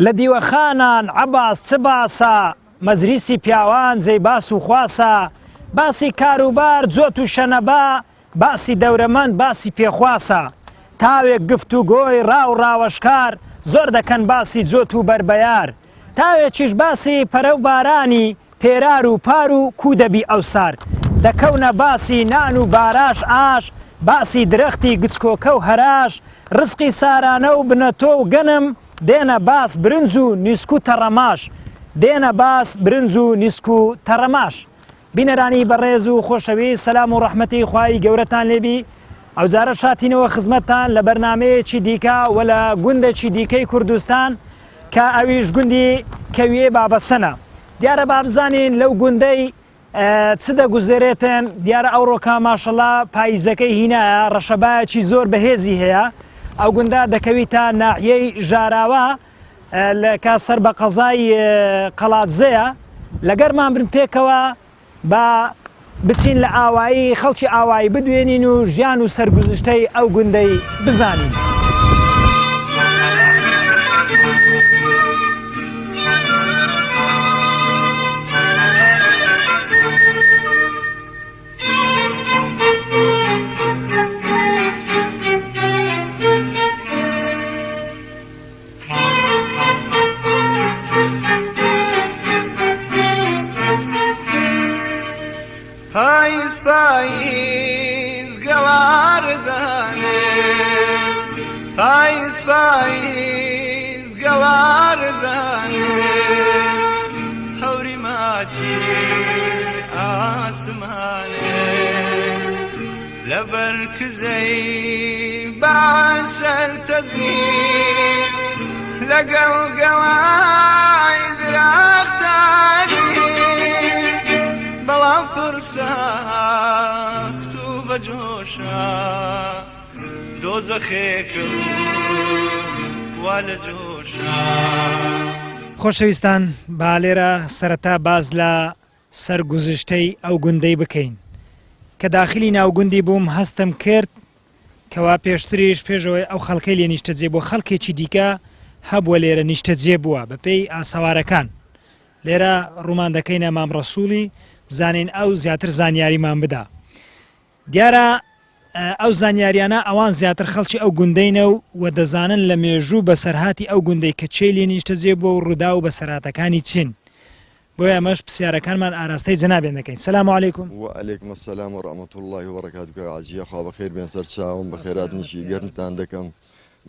لە دیوەخانان عەباس چ باسە، مەجلیسی پیاوان جێی باس و خواسە، باسی کاروبار جۆت و شەنەبا، باسی دەورەمەند باسی پێخواسە. تاوێک گفتوگۆی ڕا و ڕاوەشکار، زۆر دەکەن باسی جۆت و بەربەیار. تاوێکیش باسی پەرە و بارانی، پێرار و پار و کوو دەبی ئەوسار. دەکەونە باسی نان و باراش ئاش، باسی درەختی گچکۆکە و هەراش، ڕزقی سارانە و بنەتۆ و گەنم، دێنە باس برنج و نیسک و تەڕەماش. دێنە باس برنج و نیسک و تەڕەماش. بینەرانی بەڕێز و خۆشەویست سەلام و ڕەحمەتی خوای گەورەتان لێبی. ئەوجارەش هاتینەوە خزمەتتان لە بەرنامەیەکی دیکە و لە گوندێکی دیکەی کوردستان کە ئەویش گوندی کەویێ بابەسەنە. دیارە با بزانین لەو گوندەی چ دەگوزەرێتن، دیارە ئەوڕۆکە ماشەڵا پاییزەکەی هینایە، ڕەشەبایەکی زۆر بەهێزی هەیە. ئەو گوندە دەکەویتە ناحیەی ژاراوە لە کە سەر بە قەزای قەڵادزەیە. لەگەرمان بن پێکەوە با بچین لە ئاوایی خەڵکی ئاوایی بدوێنین و ژیان و سەرگوزشتەی ئەو گوندەی بزانین. پاییز پاییز گەوارزانێ پاییز پاییز گەوارزانێ هەوری ماچی ئاسمانێ لەبەر کزەی باشەر تەزی لەگەڵ گەوای درەختانی بەڵام پرساخت و بەجۆشە دۆزەخێکم وا لە جۆشە. خۆشەویستان با لێرە سەرەتا باس لە سەر گوزشتەی ئەو گوندەی بکەین. کە داخلی ناو گوندی بووم هەستم کرد کەوا پێشتریش پێش ئەوەی ئەو خەڵکەی لێ نیشتەجێ بووە خەڵکێکی دیکە هەبووە لێرە نیشتەجێ بووە بەپێی ئاسەوارەکان لێرە ڕوومان دەکەینە مام ڕەسووڵی بزانین ئەو زیاتر زانیاریمان بدا. دیارە ئەو زانیاریانە ئەوان زیاتر خەڵکی ئەو گوندەینە و و دەزانن لە مێژوو بەسەرهاتی ئەو گوندەی کە کێی لێ نیشتەجێ بووە و ڕووداو و بەسەرهاتەکانی چین. بۆیە ئەمەش پرسیارەکانمان ئاراستەی جەنابیان دەکەین. سلام علیکم. وعلیکم السلام و رحمة اللە و بەرەکاته کاک عەزیز یاخوا بەخێر بێن سەر چاوم بەخێراتنیشی گەرمتان دەکەم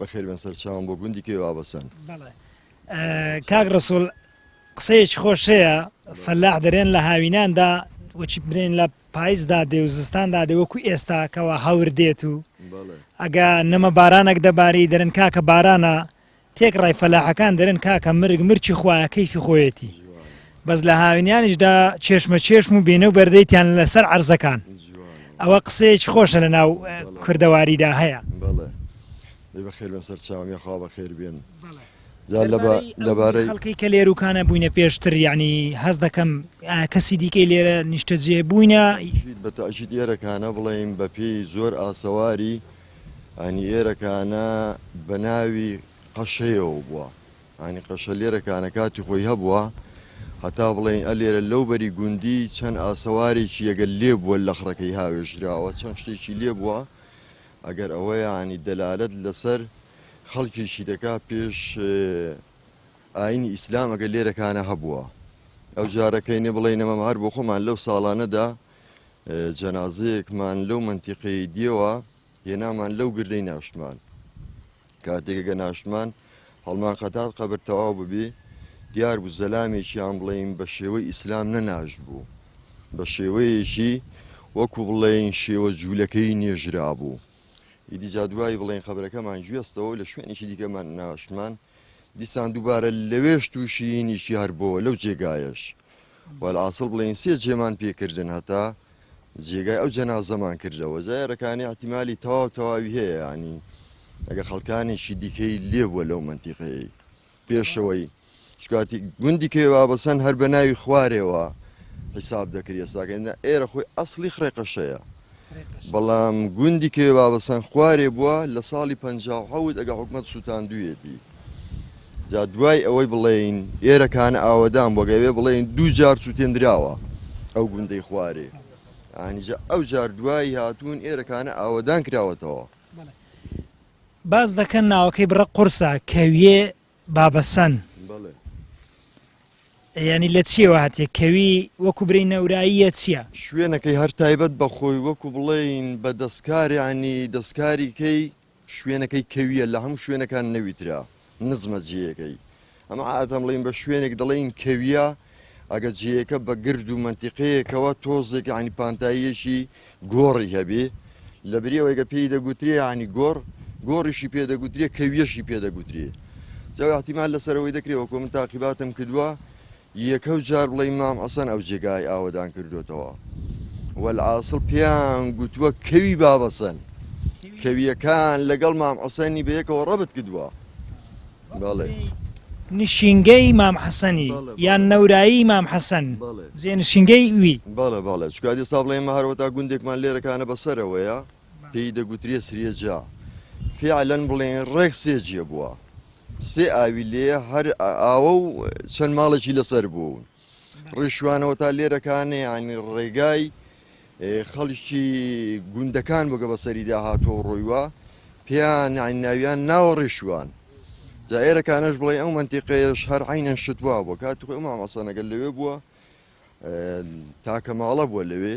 بەخێر بێن سەر چاوم بۆ گوندی کێ وابەسەن. بەڵێ کاک ڕەسوڵ قسەیەکی خۆش هەیە فەلاح دەرێن لە هاویناندا وەچی برێن لە پایزدا دێ و زستاندا دێ وەکو ئێستا کەوا هەور دێت و ئەگە نمە بارانێک دەباری دەرن کاکە بارانە تێکڕای فەلاحەکان دەرێن کاکە مرگ مرکی خوایە کەیفی خۆیەتی بەس لە هاوینیانیشدا چێشمە چێشم و بێنە و بەردەیتیان لەسەر عەرزەکان ئەوە قسەیەکی خۆشە لە ناو کوردەواریدا هەیە. بەڵێ دەی بەخێر بێن سەر چاوم یاخوا بەخێر بێن جا لەبارەی خەڵکی کە لێروکانە بووینە پێشتر یعنی هەست دەکەم کەسی دیکەی لێرە نیشتەجێ بووینە بە تەئکید ئێرەکانە بڵێین بەپێی زۆر ئاسەواری ئانی ئێرەکانە بە ناوی قەشەیەوە بووە ئانی قەشە لێرەکانە کاتی خۆی هەبووە هەتا بڵێین ئەلێرە لەو بەری گوندی چەند ئاسەوارێکی یەگەل لێ بووە لە خڕەکەی هاوێژراوە چەند شتێکی لێ بووە ئەگەر ئەوە یانی دەلالەت لەسەر خەڵکێکی دەکا پێش ئاینی ئیسلام ئەگەر لێرەکانە هەبووە ئەو جارەکەی نێ بڵێین ئەمە هەر بۆ خۆمان لەو ساڵانەدا جەنازەیەکمان لەو مەنتیقەی دیەوە هێنامان لەو گردەی ناشتمان کاتێک گە ناشتمان هەڵمان قەتار قەبر تەواو ببی دیار بوو زەلامێکیان بڵێین بە شێوەی ئیسلام نەناشت بوو بە شێوەیەکی وەکو بڵێین شێوە جوولەکەی نێژرا بوو ئیدی جا دوایی بڵێن قەبرەکەمان گوێستەوە لە شوێنێکی دیکەمان ناشتمان دیسان دووبارە لەوێش تووشی هینیشی هەر بۆ لەو جێگایەش وەلعاسڵ بڵێین سێ جێمان پێکردن هەتا جێگای ئەو جەنازەمان کردەوە زایەرەکانی احتیمالی تەواو تەواوی هەیە ینی ئەگە خەڵکانێکی دیکەی لێبووە لەو منتیقەیە پێشەوەی چکاتی گوندی کێ وابەسەن هەر بە ناوی خوارێوە حیساب دەکرێت ئێستاکە ئێرە خۆی ئەسڵی خڕێ قەشەیە بەڵام گوندی کێ بابەسەن خوارێ بووە لە ساڵی 57 ئەگە حکومت سووتاندویەتی. جا دوای ئەوەی بڵێین ئێرەکانە ئاوەدان بووە گەوێ بڵێین دوو جار سووتێندراوە ئەو گوندەی خوارێ یانی جا ئەو جار دوایی هاتوون ئێرەکانە ئاوەدان کراوەتەوە. باس دەکەن ناوەکەی بڕە قورسە کەویێ بابەسەن. بەڵێ. یانی لە چیەوە هاتیە کەوی وەکو برێی نەوراییە چیە؟ شوێنەکەی هەر تایبەت بە خۆی وەکو بڵێین بە دەستکار یانی دەستکاری کەی شوێنەکەی کەویە لە هەموو شوێنەکان نەویترە نزمە جێیەکەی ئەمە عادەتەن بڵێین بە شوێنێک دەڵێین کەویە ئەگە جێیەکە بە گرد و مەنتیقەیەکەوە تۆزێک یانی پانتاییەکی گۆڕی هەبێ لە بری ئەوەی کە پێی دەگوترێ یانی گۆڕ گۆڕیشی پێ دەگوترێ کەویەشی پێ دەگوترێ جا احتیمال لەسەرەوەی دەکرێ وەکو من تاقیباتم کردووە یەکەو جار بڵێی مام حەسەن ئەو جێگای ئاوەدان کردۆتەوە وەلعاسڵ پێیان گوتووە کەوی بابەسەن کەویەکان لەگەڵ مام حەسەنی بەیەکەوە ڕەبت کردووە بەڵێ. نشینگەی مام حەسەنی یان نەورایی مام حەسەن جێ نشینگەی وی. بەڵێ بەڵێ چونکە ئێستا بڵێ ئێمە هەروەتا گوندێکمان لێرەکانە بەسەرەوەیە پێی دەگوترێ سرێجا فیعلەن بڵێن ڕێک سێ جێ بووە سێ ئاوی لێیە هەر ئاوە و چەند ماڵێکی لەسەر بوون ڕیشوانەوە تا لێرەکانێ ینی ڕێگای خەڵکی گوندەکان بگە بەسەریدا هاتووە و ڕۆیوە پێیان ناویان ناوە ڕیشوان جا ئێرەکانەش بڵێ ئەو منتیقەیەش هەر عینەن شتوا بووە کاتی خۆی ئەو مامەسەنەگەر لەوێ بووە تاکە ماڵە بووە لەوێ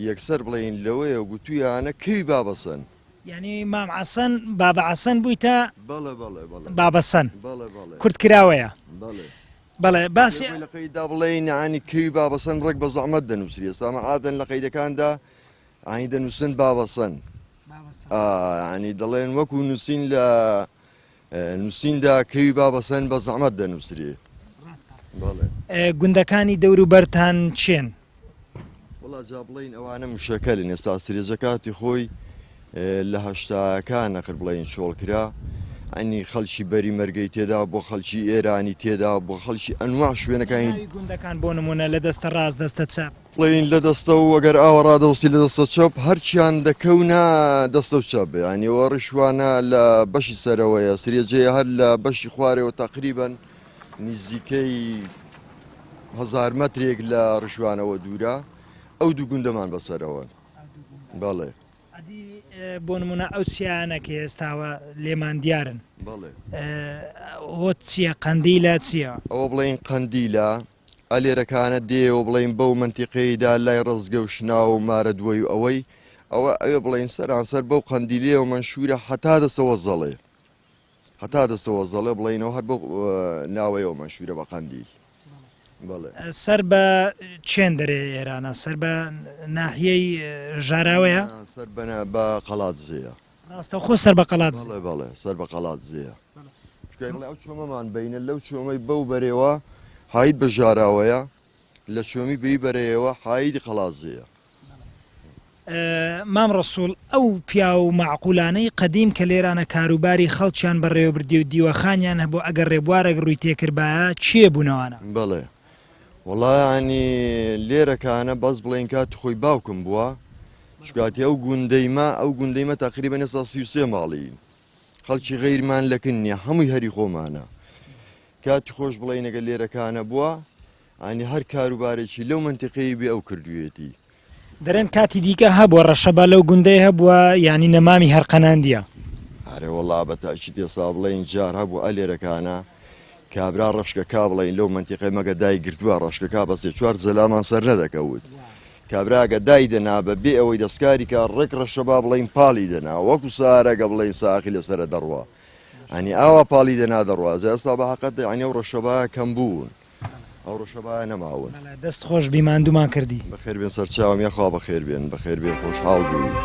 یەکسەر بڵێین لەوەیە گوتویانە کەوی بابەسەن. یانی مام عەسەن بابە عەسەن بوویتە بەڵێ بەڵێ بەڵێ بابەسەن بەڵێ بەڵێ کورت کراوەیە بەڵێ بەڵێ باسی لە قەیدا بڵێین یانی کەوی بابەسەن ڕێک بە زەحمەت دەنووسری ئێستا ئەمە عادەن لە قەیدەکاندا یانی دەنووسن بابەسەن یانی دەڵێن وەکو نووسین لە نووسیندا کەوی بابەسەن بە زەحمەت دەنووسرێ. ڕاستە. گوندەکانی دەوروبەرتان چێن؟ وەڵا جا بڵێین ئەوانە مشەکەلن ئێستا سرێجە کاتی خۆی لە هەشتاکان نەخر بڵێین چۆڵ کرا ئەنی خەڵکی بەری مەرگەی تێدا بۆ خەڵکی ئێرانی تێدا بۆ خەڵکی ئەنواع شوێنەکانی گوندەکان بۆ نمونە لە دەستە ڕاست دەستە چەپ بڵێین لە دەستە و ئەگەر ئاوە ڕادەوەستی لە دەستە چەپ هەرچیان دەکەونە دەستە و چەپ یانی ئەوە ڕیشوانە لە بەشی سەرەوەیە سرێجەیە هەر لە بەشی خوارەوە تقریبن نزیکەی هزار مەترێک لە ڕشوانەوە دوورە ئەو دوو گوندەمان بەسەرەوەن بەڵێ. ئەدی بۆ نمونە ئەو چیایانە کە ئێستاوە لێمان دیارن بەڵێ هۆ چییە قەندیلە چییە؟ ئەوە بڵێین قەندیلە ئەلێرەکانە دێ و بڵێین بەو مەنتیقەیدا لای ڕەزگە و شناوە و مارەدوەی و ئەوەی ئەوە ئەوێ بڵێین سەرانسەر بەو قەندیلەیەوە مەنشوورە هەتا دەستەوە زەڵێ هەتا دەستەوە زەڵێ بڵێینەوە هەر بەو ناوەیەوە مەنشوورە بە قەندیل بەڵێ. سەر بە چێن دەرێ ئێرانە؟ سەر بە ناحیەی ژاراوەیە؟ سەر بە قەڵادزێیە. ڕاستەوخۆ سەر بە قەڵادزێ. بەڵێ بەڵێ سەر بە قەڵادزێیە. چونکە بڵێ ئەو چۆمەمان بینە لەو چۆمەی بەو بەرێوە حاید بە ژاراوەیە لە چۆمی بەی بەرەیەوە حایدی قەڵادزێیە. مام ڕەسوڵ ئەو پیاو مەعقولانەی قەدیم کە لێرانە کاروباری خەڵکیان بەڕێوەبردی و دیوەخانیان هەبوو ئەگەر ڕێبوارێک ڕووی تێکردبایە کێ بوون ئەوانە؟ بەڵێ وەڵا یانی لێرەکانە بەس بڵێین کاتی خۆی باوکم بووە چکاتی ئەو گوندەی مە ئەو گوندەی مە تەقریبەن ئێستا 33 ماڵین خەڵکی غەیرمان لەکن نییە هەمووی هەری خۆمانە کاتی خۆش بڵێین ئەگەر لێرەکانە بووە ئانی هەر کاروبارێکی لەو مەنتیقەیە بێ ئەو کردوویەتی. دەرێن کاتی دیکە هەبووە ڕەشەبا لەو گوندەی هەبووە یانی نەمامی هەرقەناندیە. ئەرێ وەڵا بە تاکید ئێستا بڵێین جار هەبوو ئەلێرەکانە کابرا ڕەشکەکا بڵێین لەو مەنتیقەی مەگە دای گرتووە ڕەشکەکا بە سێ چوار زەلامان سەر نەدەکەوت کابرا گە دای دەنا بە بێ ئەوەی دەستکاری کا ڕێک ڕەشەبا بڵێین پاڵی دەنا وەکو سارە گە بڵێین ساقی لەسەرە دەڕوا ئەنی ئاوا پاڵی دەنا دەڕوا جا ئێستا بە حەقەت یانی ئەو ڕەشەبا کەم بوون. ئەو ڕەشەبایە نەماون. بەڵێ دەست خۆش بی ماندوومان کردی. بەخێر بێن سەرچاوم یاخوا بەخێر بێن بەخێر بێن خۆشحاڵ بووین.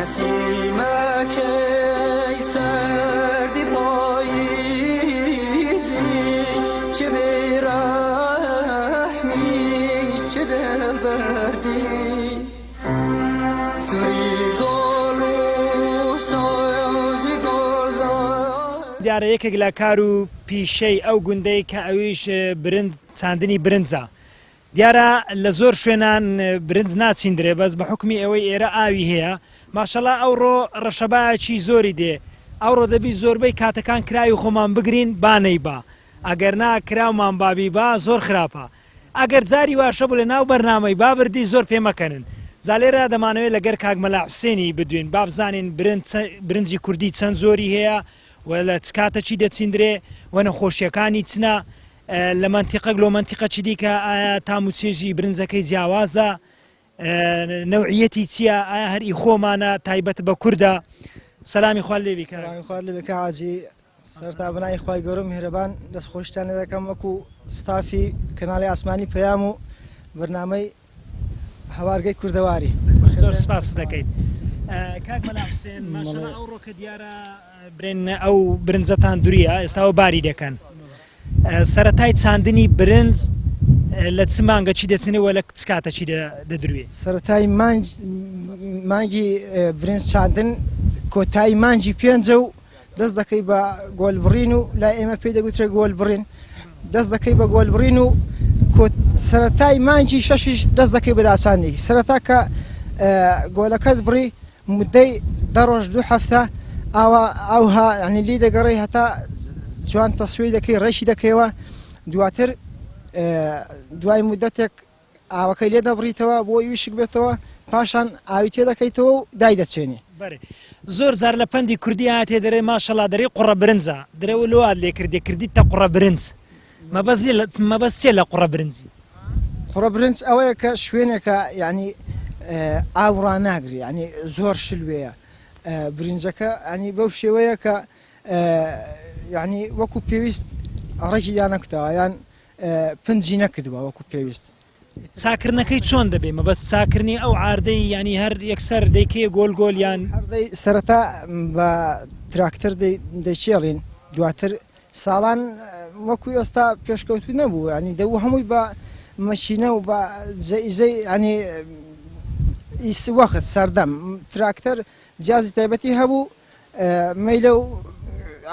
نەسیمەکەی سەردی پاییزی چ بێرەحمی چ دڵبەردی سوری گۆڵ و سەوزی گوڵزار. دیارە یەکێک لە کار و پیشەی ئەو گوندەی کە ئەویش برنج چاندنی برنجە دیارە لە زۆر شوێنان برنج ناچیندرێ بەس بە حوکمی ئەوەی ئێرە ئاوی هەیە ماشەڵا ئەوڕۆ ڕەشەبایەکی زۆری دێ ئەوڕۆ دەبی زۆربەی کاتەکان کراوی خۆمان بگرین با نەیبا ئەگەر نا کراومان با بیبا زۆر خراپە ئەگەر جاری واشە بوو لە ناو بەرنامەی با بردی زۆر پێ مەکەنن جا لێرە دەمانەوێت لەگەر کاک مەلا حوسێنی بدوێین با بزانین برنج برنجی کوردی چەند زۆری هەیە و لە چ کاتەکی دەچیندرێ و نەخۆشیەکانی چنە لە مەنتیقەک لۆ مەنتیقەکی دیکە ئایا تام و چێژی برنجەکەی جیاوازە نەوعیەتی چییە ئایا هەر ئی خۆمانە تایبەت بە کوردە سەلامی خوار لێبی کاک. سەلامی خوار لێبێ کاک حاجی سەرتا بەناوی خوای گەورە و میهرەبان دەست خۆشیتان لێ دەکەم وەکو ستافی کەناڵی ئاسمانی پەیام و بەرنامەی هەوارگەی کوردەواری. زۆر سپاست دەکەین کاک مەلا حوسێن ماشەڵا ئەوڕۆ کە دیارە برێن ئەو برنجەتان دوریە ئێستاوە باری دەکەن سەرەتای چاندنی برنج لە چ مانگە چی دەچنێ وە لە چ کاتە چی دەدروێ؟ سەرەتای مانگی برنج چاندن کۆتایی مانگی پێنجە و دەست دەکەی بە گۆلبڕین و لای ئێمە پێی دەگوترێ گۆلبڕین دەست دەکەی بە گۆلبڕین و سەرەتای مانگی شەشیش دەست دەکەی بە داچانی سەرەتا کە گۆلەکەت بڕی مدەی دە ڕۆژ دوو هەفتە ئاوا ئەوها ینی لی دەگەڕێی هەتا جوان تەسوی دەکەی ڕێکی دەکەیەوە دواتر دوای مدەتێک ئاوەکەی لێ دەبڕیتەوە بۆ ویشک بێتەوە پاشان ئاوی تێ دەکەیتەوە و دای دەچێنی. بەێ زۆر جار لە پەندی کوردی هاتێ دەرێ ماشەڵا دەرێ قوڕە برنجە درێ و لۆ وات لێ کردێ کردیتە قوڕە برنج مەبەست لێ مەبەست چیە لە قوڕە برنجی؟ قوڕە برنج ئەوەیە کە شوێنێکە یانی ئاو ڕاناگری یانی زۆر شلوێیە برنجەکە ینی بەو شێوەیە کە یانی وەکو پێویست ڕێکی دانەکوتاوە یان پنجی نەکردووە وەکو پێویست. چاکردنەکەی چۆن دەبێ مەبەست چاکردنی ئەو عاردەی یانی هەر یەکسەر دەیکەیە گۆل گۆل یان؟ عەردەی سەرەتا بە تراکتەر دەیکێڵین دواتر ساڵان وەکو ئێستا پێشکەوتوو نەبوو ینی دەبوو هەمووی بە مەکینە و بە جەئیزەی ینی وەخت سەردەم تراکتەر جیازی تایبەتی هەبوو مەیلە و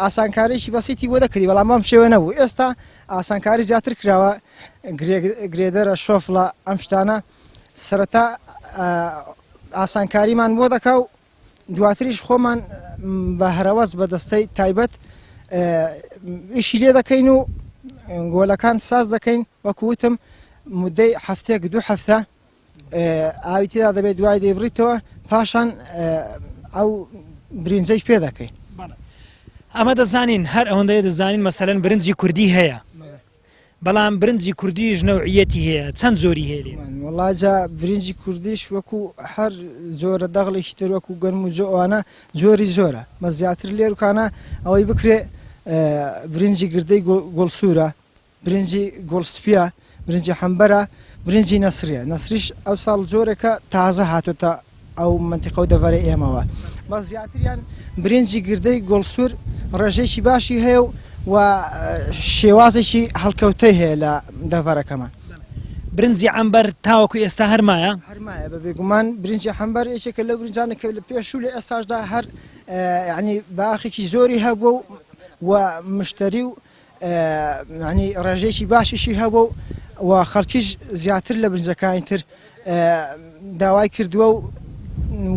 ئاسانکاریی بەسیتی بۆ دەکردی بەڵام بەم شێوە نەبوو ئێستا ئاسانکاری زیاتر کراوە گرێدەرە شۆفڵە ئەم شتانە سەرەتا ئاسانکاریمان بۆ دەکا و دواتریش خۆمان بە هەرەوەز بە دەستەی تایبەت ئیشی لێ دەکەین و گۆلەکان ساز دەکەین وەکو وتم مدەی هەفتەیەک دوو هەفتە ئاوی تێدا دەبێت دوای دەیبڕیتەوە پاشان ئەو برنجەی پێ دەکەین. ئەمە دەزانین هەر ئەوەندەیە دەزانین مەسەلەن برنجی کوردی هەیە بەڵام برنجی کوردیش نەوعیەتی هەیە چەند جۆری هەیە لێرە؟ وەڵا جا برنجی کوردیش وەکو هەر جۆرە دەغڵێکی تر وەکو گەنم و جۆ ئەوانە جۆری زۆرە بەس زیاتر لێروکانە ئەوەی بکرێ برنجی گردەی گوڵ سوورە برنجی گوڵ سپیە، برنجی حەمبەرە، برنجی نەسریە، نەسریش ئەو ساڵ جۆرێکە تازە هاتۆتە ئەو مەنتیقە و دەڤەرەی ئێمەوە، بەس زیاتریان برنجی گردەی گوڵ سوور ڕێژەیەکی باشی هەیە و و شێوازێکی هەڵکەوتەی هەیە لە دەڤەرەکەمان. برنجی عەمبەر تاوەکو ئێستا هەر مایە؟ هەر مایە بە بێگومان برنجی عەمبەر یەکێکە لەو برنجانە کە لە پێشوو لە ئێستاشدا هەر یانی باخێکی زۆری هەبووە و و مشتەری و یانی ڕێژەیەکی باشیشی هەبوو و خەڵکیش زیاتر لە برنجەکانی تر داوای کردووە و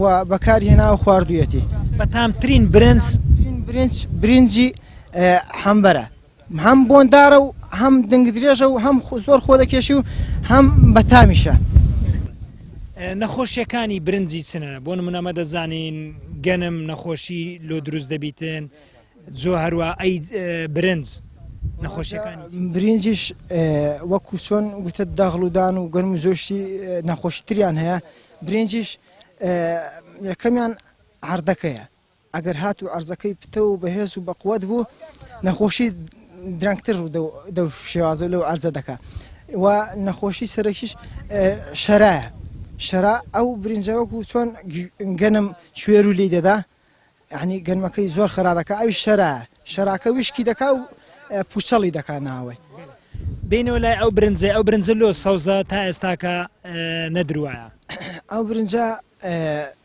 و بەکاری هێناوە خواردوویەتی. بەتامترین برنج؟ برنج برنجی حەمبەرە هەم بۆندارە و هەم دنگ درێژە و هەم زۆر خۆ دەکێشی و هەم بەتامیشە. نەخۆشیەکانی برنجی چنە؟ بۆ نمونە ئەمە دەزانین گەنم نەخۆشی لۆ دروست دەبیتن، جۆ هەروا ئەی برنج نەخۆشیەکانی چین؟ برنجیش وەکو چۆن گوتت دەغڵ و دان و گەنم و زۆشتی نەخۆشی تریان هەیە برنجیش یەکەمیان عەردەکەیە ئەگەر هاتوو عەرزەکەی پتە و بەهێز و بەقوەت بوو نەخۆشی درەنگتر ڕوو دەو شێوازە لەو عەرزە دەکا و نەخۆشی سەرەکیش شەرایە. شەرا ئەو برنجە وەکو چۆن گەنم کوێر و لی دەدا یعنی گەنمەکەی زۆر خەرا دەکا ئەویش شەرایە شەراکە وشکی دەکا و پوچەڵی دەکا ناوەی. بینەوە لای ئەو برنجەی ئەو برنجە لۆ سەوزە تا ئێستاکە نەدروایە. ئەو برنجە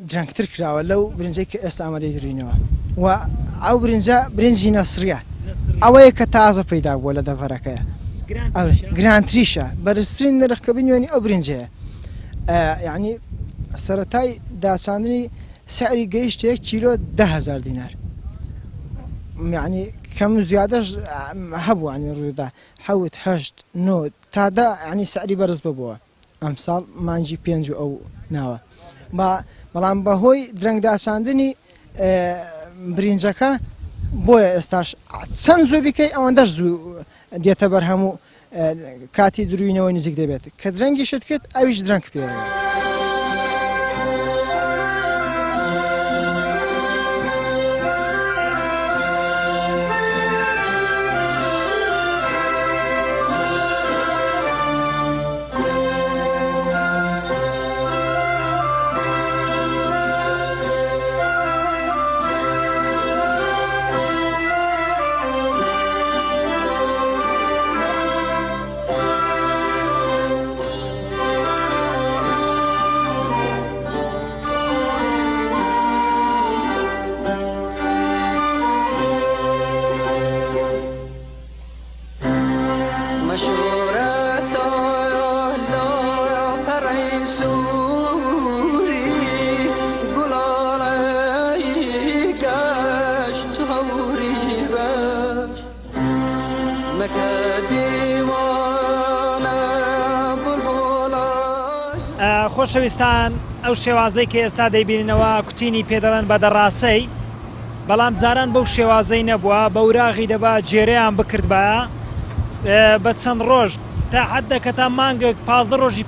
درەنگتر کراوە لەو برنجەی کە ئێستا ئەمە دەیدروینەوە و ئەو برنجە برنجی نەسریە ئەوەیە کە تازە پەیدا بووە لە دەڤەرەکەیە گرانتریشە بەرزترین نرخ کە بنوێنی ئەو برنجەیە یعنی سەرەتای داچاندنی سعری گەیشتە یەک کیلۆ 10هزار دینار یعنی کەم و زیادەش هەبوو ینی ڕوودا حەوت هەشت نۆ تا دە ینی سعری بەرز ببووە ئەمساڵ مانگی پێنج و ئەو ناوە با بەڵام بەهۆی درەنگ داچاندنی برینجەکە بۆیە ئێستاش چەند زوو بیکەی ئەوەندەش زوو دێتە بەرهەم و کاتی دروینەوە نزیک دەبێت کە درەنگیشت کرد ئەویش درەنگ پێوە. خۆشەویستان ئەو شێوازەی کە ئێستا دەیبیننەوە کوتینی پێدەڵێن بە دەڕاسەی بەڵام جاران بەو شێوازەی نەبووە، بە وراغی دەبا جێرەیان بکردبایە بە چەند ڕۆژ تا حەدەکە تا مانگێک 15 ڕۆژی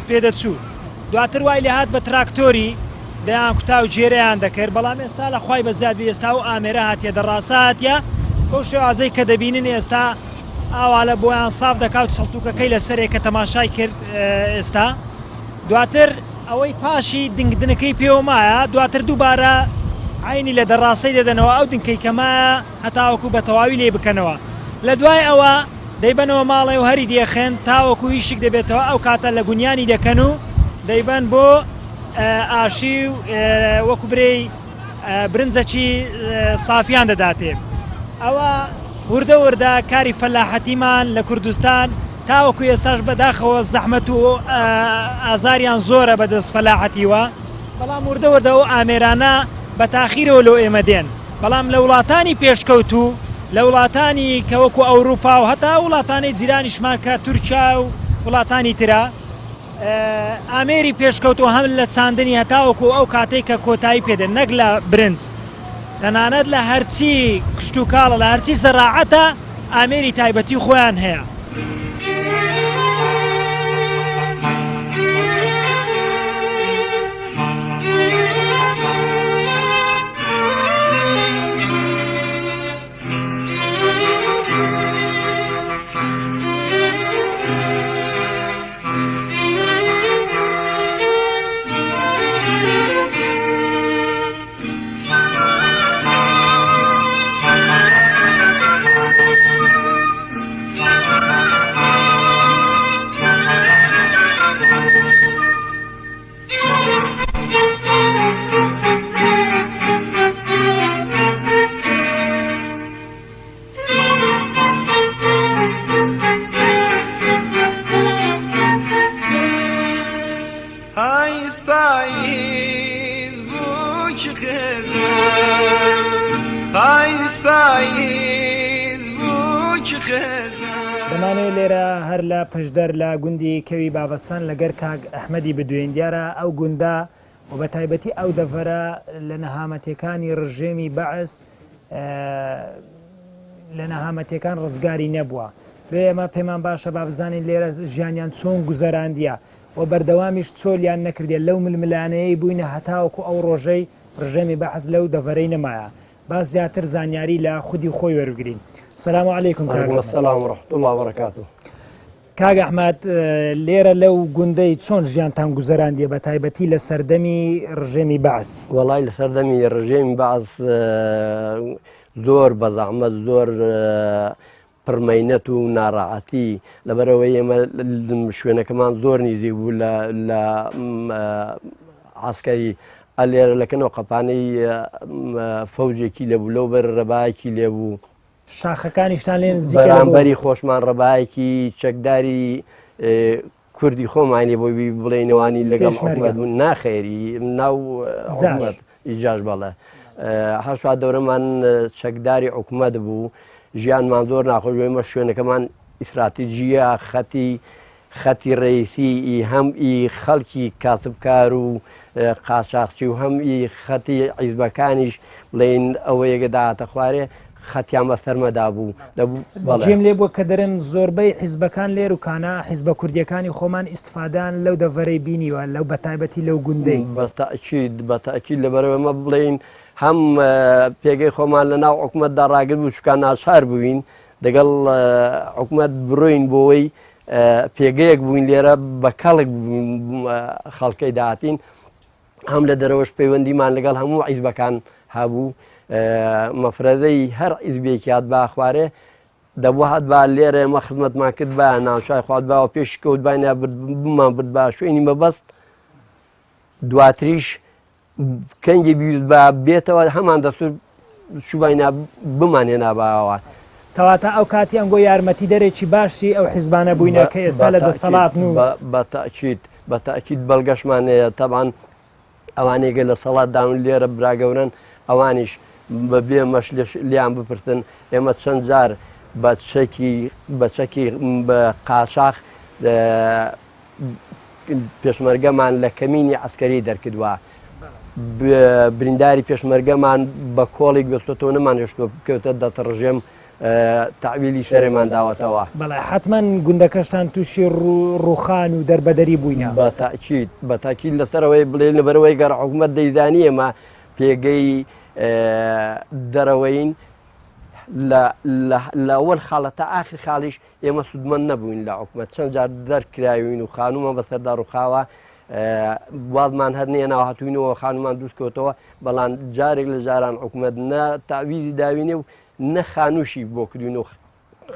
پێ دەچوو دواتر وای لێهات بە تراکتۆری دەیان کوتا و جێرەیان دەکرد بەڵام ئێستا لە خوای بەزیاد بی ئێستا ئەو ئامێرە هاتیە دەڕاسە هاتیە بەو شێوازەی کە دەبینن ئێستا ئاوا لە بۆیان ساف دەکا و چڵتوکەکەی لەسەرێ کە تەماشای کرد ئێستا دواتر ئەوەی پاشی دنگ دنکەی پێوە مایە دواتر دووبارە عەینی لە دەڕاسەی دەدەنەوە ئەو دنکەی کە مایە هەتاوەکو بە تەواوی لێی بکەنەوە لە دوای ئەوە دەیبەنەوە ماڵێ و هەری دێخن تاوەکو ویشک دەبێتەوە ئەو کاتە لە گونیانی دەکەن و دەیبەن بۆ ئاشی و وەکو برێی برنجەکی سافیان دەداتێ. ئەوە وردە وردە کاری فەلاحەتیمان لە کوردستان تاوەکو ئێستاش بەداخەوە زەحمەت و ئازاریان زۆرە بەدەست فەلاحەتیوە، بەڵام وردە وردە ئەو ئامێرانە بە تاخیرەوە لۆ ئێمە دێن، بەڵام لە وڵاتانی پێشکەوتوو، لە وڵاتانی کە وەکو ئەوروپا و هەتا ئەو وڵاتانەی جیرانیشمان کە تورکیا و وڵاتانی ترە، ئامێری پێشکەوتوو هەم لە چاندنی هەتاوەکو ئەو کاتەی کە کۆتایی پێدێت نەک لە برنج تەنانەت لە هەرچی کشتوکاڵە لە هەرچی زەراعەتە ئامێری تایبەتی خۆیان هەیە. دەمانەوێت لێرە هەر لە پشدەر لە گوندی کەوی بابەسان لەگەر کاک ئەحمەدی بدوێین دیارە ئەو گوندە و بە تایبەتی ئەو دەڤەرە لە نەهامەتیەکانی ڕژێمی بەعس لە نەهامەتیەکان ڕزگاری نەبووە لێ ئێمە پێمان باشە با بزانین لێرە ژیانیان چۆن گوزەراندیە و بەردەوامیش چۆلیان نەکردێت لەو ململانەیەی بووینە هەتاوەکو ئەو ڕۆژەی ڕژێمی بەعس لەو دەڤەرەی نەمایە با زیاتر زانیاری لە خودی خۆی وەربگرین. سلام علیکم کاک. سلام و رحمة الله وبرکاته. کاک ئەحمەد لێرە لەو گوندەی چۆن ژیانتان گوزەراندیە بە تایبەتی لە سەردەمی ڕژێمی بەعس؟ وەڵای لە سەردەمی ڕژێمی بەعس زۆر بە زەحمەت زۆر پڕمەینەت و ناڕەعەتی لەبەرەوەی ئێمە شوێنەکەمان زۆر نیزیک بوو لە لە عسکەری ئەلێرە لەکەنەوە قەپانەی فەوجێکی لێبوو لەو بەر ڕەبایەکی لێبوو شاخەکانیشتان لێ نزیکە لە بۆ؟ بەرامبەری خۆشمان ڕەبایەکی چەکداری کوردی خۆمانی بۆ بی بڵێینەوانی لەگەڵ پێشمەرگە. حکومەت بوون ناخێری ناو جاش. حکومەت جاش بەڵێ هەشوا دەورەمان چەکداری حکومەت بوو ژیانمان زۆر ناخۆش بوو ئێمە شوێنەکەمان ئیستراتیجیە خەتی خەتی ڕەئیسی ئی هەم ئی خەڵکی کاسبکار و قاچاخچی و هەم ئی خەتی حیزبەکانیش بڵێین ئەوەیەگە داهاتە خوارێ خەتیان بە سەرمەدا بوو دەبوو بەڵێ. جێم لێ بووە کە دەرێن زۆربەی حیزبەکان لێر و کانە حیزبە کوردیەکانی خۆمان ئیستفادەیان لەو دەڤەرەی بینیوە لەو بەتایبەتی لەو گوندەی. بە تەئکید بە تەئکید لەبەرئەوەی ئێمە بڵێین هەم پێگەی خۆمان لە ناو حکومەتدا ڕاگرت بوو چونکە ناچار بووین دەگەڵ حکومەت بڕۆین بۆوەی پێگەیەک بووین لێرە بە کەڵک خەڵکەی داهاتین هەم لە دەرەوەش پەیوەندیمان لەگەڵ هەموو عیزبەکان هەبوو مەفرەزەی هەر عیزبێکی هات با خوارێ دەبوو هات با لێرە ئێمە خزمەتمان کرد با ناوچای خوات باوە پێش کەوت باینە بمان برد با شوێنی مەبەست دواتریش کەنگی بیویست با بێتەوە هەمان دەستور چوباینا بمان هێناباوە. کەواتە ئەو کاتی ئەنگۆ یارمەتی دەرێکی باشی ئەو حیزبانە بووینە کە ئێستا لە دەسەڵاتن و. بە تەئکید بە تەئکید بەڵگەشمان هەیە تەبعەن ئەوانەی گە لە سەڵات دان و لێرە برا گەورەن ئەوانیش بە بێ مەش لێیان بپرسن ئێمە چەند جار بە چەکی بە چەکی بە قاچاخ پێشمەرگەمان لە کەمینی عەسکەری دەرکردوە برینداری پێشمەرگەمان بە کۆڵی گوێستۆتەوە نەمان هێشتوە بکەوتە دەت ڕژێم تەعویلی سەرێمان داوەتەوە. بەڵێ حەتمەن گوندەکەشتان تووشی ڕووخان و دەربەدەری بووینە. بە تەئکید بە تەئکید لەسەرەوەی بڵێ لەبەرئەوەی گەر حکومەت دەیزانی ئێمە پێگەی دەرەوەین لە لە ئەوەل خاڵە تا ئاخر خاڵیش ئێمە سوودمەند نەبووین لە حکومەت چەند جار دەرکراوین و خانوومان بەسەردا ڕووخاوە وازمان هەر نێناوە هاتوینەوە خانومان دروست کەوتەوە بەڵام جارێک لە جاران حکومەت نە تاویزی داوینێ و نە خانوشی بۆ کردوین و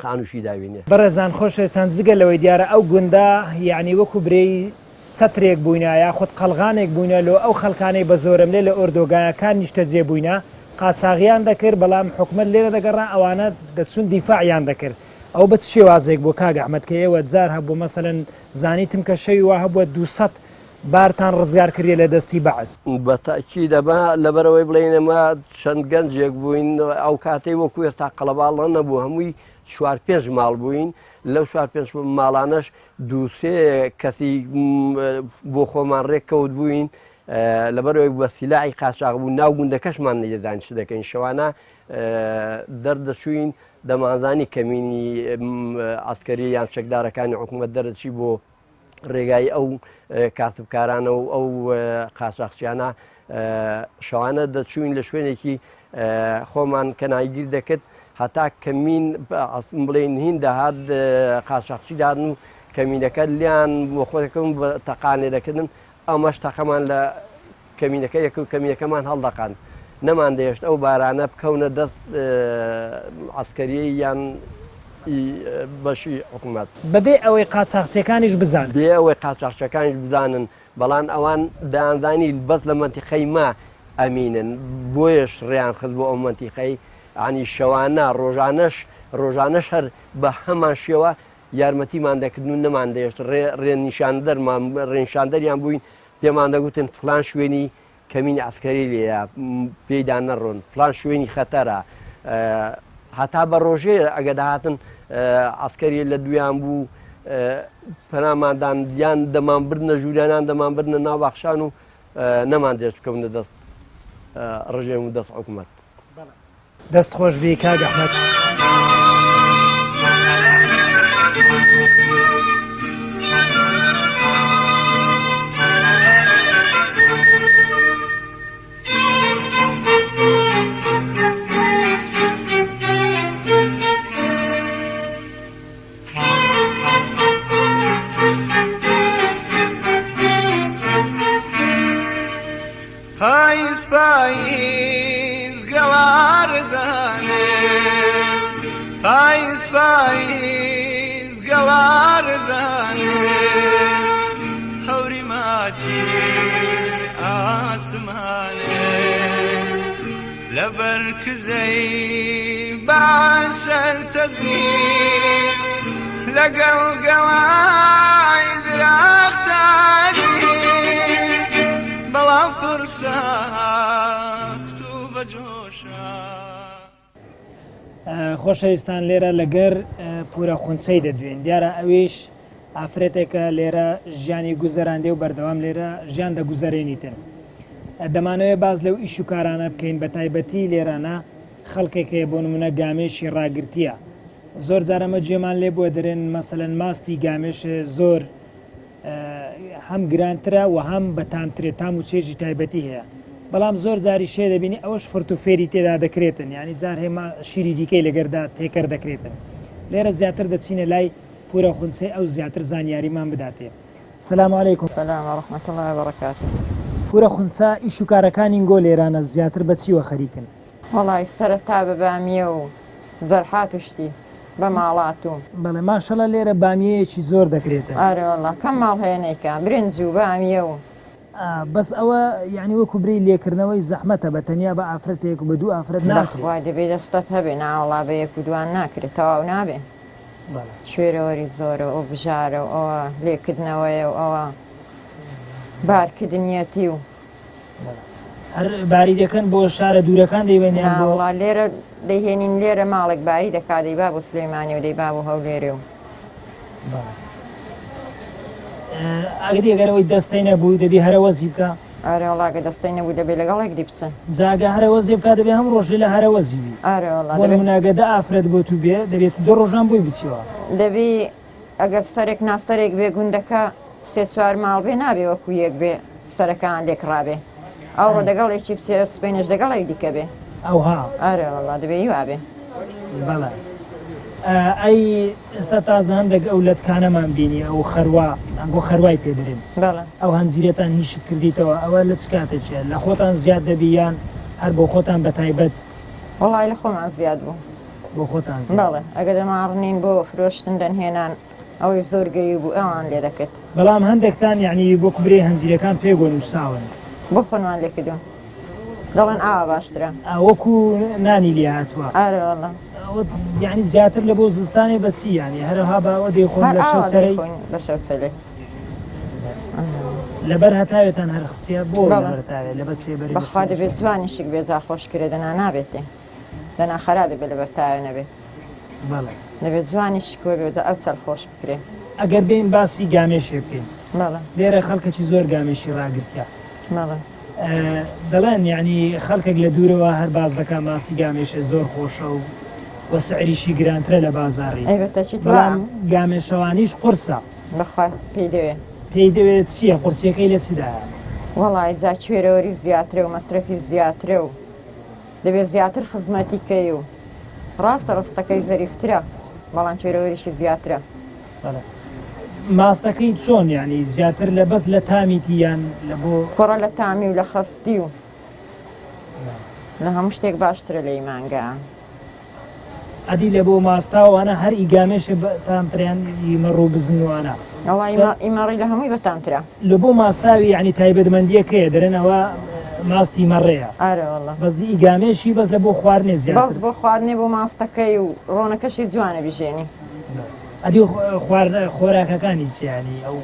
خانوشی داوینێ. بەڕێزان خۆشەویستان جگە لەوەی دیارە ئەو گوندە یەعنی وەکو برێی چەترێک بووینە یاخود قەڵغانێک بووینە لۆ ئەو خەڵکانەی بە زۆرەملێ لە ئۆردۆگایەکان نیشتەجێ بووینە قاچاغیان دەکرد بەڵام حکومەت لێرە دەگەڕا ئەوانە دەچوون دیفاعیان دەکرد ئەوە بە چ شێوازێک بووە کاک ئەحمەد کە ئێوە جار هەبووە مەسەلەن زانیتم کە شەوی وا هەبووە 200 بارتان ڕزگار کردیە لە دەستی بەعس. بە تەئکید ئەمە لەبەرئەوەی بڵێین ئێمە چەند گەنجێک بووین ئەو کاتەی وەکو ئێستا قەڵەباڵغ نەبوو هەمووی چوار پێنج ماڵ بووین لەو چوار پێنج ماڵانەش دوو سێ کەسی بۆ خۆمان ڕێک کەوت بووین لەبەرئەوەی بە سیلاحی قاچاغ بوو ناو گوندەکەشمان نەیدەزانی چ دەکەین شەوانە دەردەچووین دەمانزانی کەمینی عەسکەری یان چەکدارەکانی حکوومەت دەرەچی بۆ ڕێگای ئەو کاسبکارانە و ئەو قاچاخچیانە شەوانە دەچوین لە شوێنێکی خۆمان کەنایگیر دەکرد هەتا کەمین بڵێن هین دەهات قاچاخچی دادن و کەمینەکە لیان بۆ خۆەکەم تەقانێ دەکردن ئەمەش تەقەمان لە کەمینەکە یەک و کەمینەکەمان هەڵدەقاند. نەماندەهێشت ئەو بارانە بکەونە دەست عەسکەریی یان ئی بەشی حکومەت. بەبێ ئەوەی قاچاخچیەکانیش بزانن. بێ ئەوەی قاچاخچیەکانیش بزانن، بەڵام ئەوان دەیانزانی بەس لە مەنتیقەی مە ئەمینن، بۆیەش ڕێیان خست بۆ ئەو مەنتیقەی، یانی شەوانە، ڕۆژانەش، ڕۆژانەش هەر بە هەمان شێوە یارمەتیمان دەکردن و نەماندەهێشت ڕێ، ڕێنیشاندەرمان، ڕێنیشاندەریان بووین، پێمان دەگوتن فلان شوێنی کەمینی عەسکەری لێیە پێیدا نەڕۆن، فلان شوێنی خەتەرە، هەتا بە ڕۆژێ ئەگە دەهاتن عەسکەری لە دویان بوو پەنامان دان یان دەمان بردنە ژووریانان دەمان بردنە ناو باخشان و نەمان دێشت بکەونە دەست ڕژێم و دەست حکومەت. دەست خۆش بی کاک ئەحمەد. پاییز پاییز گەڵارزانێ پاییز پاییز گەڵارزانێ هەوری ماچی ئاسمانێ لەبەر کزەی باشەر تەزی لەگەڵ گەوای درەختانی بەڵام پڕ سەخت و بە جۆشە. خۆشەویستان لێرە لەگەر پورە خونچەی دەدوێن دیارە ئەویش ئافرەتێکە لێرە ژیانی گوزەراندێ و بەردەوام لێرە ژیان دەگوزەرێنیتن دەمانەوێت باس لەو ئیش و کارانە بکەین بە تایبەتی لێرانە خەڵکێک هەیە بۆ نمونە گامێشی ڕاگرتیە زۆر جار ئەمە گوێمان لێ بووە دەرێن مەسەلەن ماستی گامێش زۆر هەم گرانترە و هەم بەتامترێ تام و چێژی تایبەتی هەیە بەڵام زۆر جاری شێ دەبینی ئەوەش فرت و فێری تێدا دەکرێتن ینی جار هەیە شیری دیکەی لەگەردا تێکەر دەکرێتن لێرە زیاتر دەچینە لای پورە خونچەی ئەو زیاتر زانیاریمان بداتێ سلام علیکم. سلام و رحمە اللە و بەرەکاته. پورە خونچە ئیش و کارەکانی نگۆ لێرانە زیاتر بە چیوە خەریکن؟ وەڵای سەرەتا بە بامیە و زەرحات و شتی بە ماڵات و. بەڵێ ماشەڵا لێرە بامیەیەکی زۆر دەکرێتن. ئەرێ وەڵا کەم ماڵ هەیە نەیکا برنج و بامیە و. بەس ئەوە یانی وەکو برێی لێکردنەوەی زەحمەتە بە تەنیا بە ئافرەتێک و بە دوو ئافرەت ناکرێ. بەخوا دەبێ دەستەت هەبێ ناوەڵا بە یەک و دوان ناکرێ تەواو نابێ. کوێرەوەری زۆرە و بژارە و ئەوە لێکردنەوەیە و ئەوە بارکردنیەتی و. هەر باری دەکەن بۆ شارە دوورەکان دەیبەن یان بۆ؟ ناوەڵا لێرە دەیهێنین لێرە ماڵێک باری دەکا دەیبا بۆ سلێمانی و دەیبا بۆ هەولێرێ و. ئەگەر ئەگەر ئەوەی دەستەی نەبوو دەبی هەرەوەزی بکا؟ ئەرێ وەڵا گەر دەستەی نەبوو دەبێ لەگەڵ یەکدی بچن. جا گە هەرەوەزی بکا دەبێ هەموو ڕۆژێ لە هەرەوەزی بی. ئەرێ وەڵا بۆ دەبێ. نموونە گە دە ئافرەت بۆ تو بێ دەبێ تو دە ڕۆژان بۆی بچیەوە. دەبی ئەگەر سەرێک نا سەرێک بێ گوندەکە سێ چوار ماڵ بێ نابێ وەکوو یەک بێ سەرەکان لێک ڕابێ. ئەوڕۆ دەگەڵ یەکی بچێ سبەینێش دەگەڵ ئەوی دیکە بێ. ئەوها. ئەرێ وەڵا دەبێ ئی وا بێ. بەڵێ. ئەی ئێستا تازە هەندێک ئەو لەتکانەمان بینی ئەو خەروا ئەنگۆ خەروای پێ دەرێن. بەڵێ. ئەو هەنجیرەتان هیشک کردیتەوە ئەوە لە چ کاتێکیە لە خۆتان زیاد دەبی یان هەر بۆ خۆتان بە تایبەت؟ وەڵای لە خۆمان زیاد بوو. بۆ خۆتان زیاد. بەڵێ ئەگەر دەمانڕنین بۆ فرۆشتن دەنهێنان ئەوەی زۆر گەیی بوو ئەوان لێ دەکرد. بەڵام هەندێکتان یانی وەک برێ هەنجیرەکان پێگۆ نووساون. بۆ خۆنمان لێ کردوون دەڵێن ئاوا باشترە. وەکو نانی لێ هاتووە. ئارێ وەڵا. یانی زیاتر لە بۆ زستانێ بە چی یانی هەرەها بە ئەوە دەیخۆن هەر لە ئاوا شەوچەرەی؟ دەیخۆین بە شەوچەلێ. لەبەر هەتاوێتان هەر خستیە بۆ بەڵێ. لەبەر هەتاوێ لەبەر سێبەری لە بەخوا شوێنێکی دەبێ جوانیشک بێ جا خۆش کرێ دەنا نابێتێ. دەنا خەرا دەبێ لەبەر تاوێ نەبێ. بەڵێ. دەبێ جوانیشک وەبێ جا ئەو چەل خۆش بکرێ. ئەگەر بێین باسی گامێشێ بکەین. بەڵێ. لێرە خەڵکەکی زۆر گامێشی ڕاگرتیە. بەڵێ. دەڵێن یانی خەڵکێک لە دوورەوە هەر باس دەکا ماستی گامێشێ زۆر خۆشە و وە سعریشی گرانترە لە بازاڕی. ئەی بە تەکیت وا. بەڵام گامێشەوانیش قورسە. بەخوا پێی دەوێ. پێی دەوێ چییە؟ قورسییەکەی لە چدایە؟ وەڵای جا کوێرەوەری زیاترە و مەسرەفی زیاترە و دەبێ زیاتر خزمەتی کەی و ڕاستە ڕستەکەی زەریفترە بەڵام کوێرەوەریشی زیاترە. بەڵێ. ماستەکەی چۆن یانی زیاتر لە بەس لە تامیتی یان لە بۆ. کوڕە لە تامی و لە خەستی و لە هەموو شتێک باشترە لەی مانگا. ئەدی لە بۆ ماستا وانە هەر ئی گامێشێ بە تامترە یان ئی مەڕ و بزن وانە؟ وەڵا ئی مەڕی لە هەمووی بەتامترە. لە بۆ ماستاوی یانی تایبەتمەندیەکەیە دەرێن ئەوە ماستی مەڕەیە. ئەرێ وەڵا. بەس ئی گامێشی بەس لە بۆ خواردنێ زیاتر. بەس بۆ خواردنێ بۆ ماستەکەی و ڕۆنەکەشی جوانە بیژێنی. ئەدی خواردنە خۆراکەکانی چیە یانی ئەو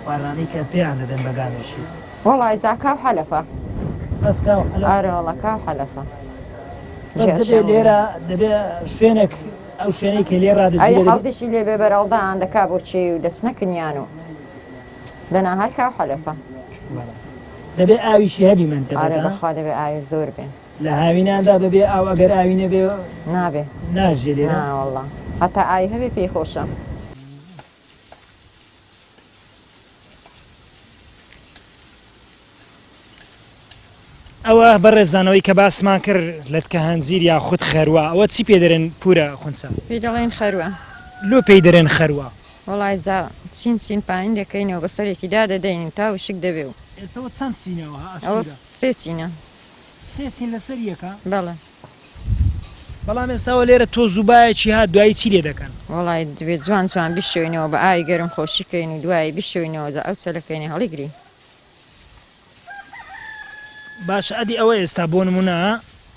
خواردنانەی کە پێیان دەدەن بە گامێشی؟ وەڵای جا کاو حەلەفە. بەس کاو حەلەف؟ ئەرێ وەڵا کاو حەلەفە. بەس دەبێ لێرە دەبێ شوێنێک ئەو شوێنەی کە لێ ڕادەگیرێ ئەی حەزیشی لێ بێ بەرەڵدان دەکا بۆ کێی و دەچنە کنیان و دەنا هەر کاو حەلەفە. دەبێ ئاویشی هەبی مەنتیقەکە؟ ئەرێ بەخوا دەبێ ئاوی زۆر بێ. لە هاویناندا بەبێ ئاو ئەگەر ئاوی نەبێ نابێ ناژیێ لێرە؟ نا وەڵا هەتا ئاوی هەبێ پێی خۆشە. ئەوە بەڕێزانەوەی کە باسمان کرد لەتکە هەنجیر یا خود خەروە ئەوە چی پێ دەرێن پورە خونچە؟ پێی دەڵێن خەروە. لۆ پێی دەرێن خەروە؟ وەڵای جا چین چین پاین دەکەینەوە بەسەرێکی دادەدەین تا وشک دەبێ و. ئێستە ئەوە چەند چینە ئەوە ئەوە ئەستوورە؟ سێ چینە. سێ چین لەسەر یەکە؟ بەڵێ. بەڵام ئێستا ئەوە لێرە تۆز و بایەکی هات دوایی چی لێ دەکەن؟ وەڵای دەبێ جوان جوان بیشۆینەوە بە ئاوی گەرم خۆشی کەین و دوایی بیشۆینەوە جا ئەو چەلەکەینە هەڵیگرین. باشە ئەدی ئەوە ئێستا بۆ نمونە.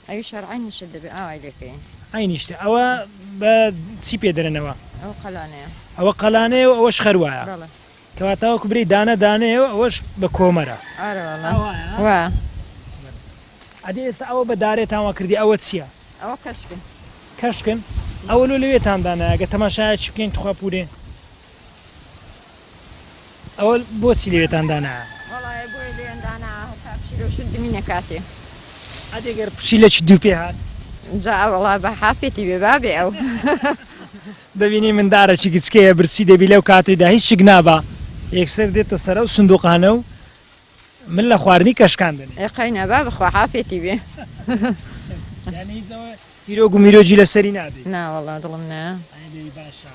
ئەویش هەر عەینی شت دەبێ ئاوای لێ کەین. عەینی شتە ئەوە بە چی پێ دەرێنەوە؟ ئەوە قەلانەیە. ئەوە قەلانەیە و ئەوەش خەروایە. بەڵێ. کەواتە وەکو برێی دانە دانەیە و ئەوەش بە کۆمەرە. ئارە وەڵا. ئاوایە؟ وایە. ئەدی ئێستا ئەوە بە دارێتان وا کردی ئەوە چییە؟ ئەوە کەشکن. کەشکن؟ ئەوە لۆ لەوێتان دانایە گەر تەماشایەکی بکەین توخوا پورێ. ئەوە بۆچی لەوێتان دانایە؟ وەڵایە بۆیە لێیان دانا هەتا پشیلە و شت دمی نەکاتێ. ئەدی گەر پشیلەکی دوو پێ هات؟ جا وەڵا بە حافێتی بێ بابێ ئەو. دەبینی مندارەکی گچکەیە برسی دەبی لەو کاتەیدا هیچ شک نابا یەکسەر دێتە سەر ئەو سندوقانە و من لە خواردنی کەشکان دەنێ. ئێ قەینا با بخوا حافێتی بێ. یانی هیچ ئەوە تیرۆگ و میرۆگی لەسەری نابی؟ نا وەڵا دڵم نایە. ئەی باشە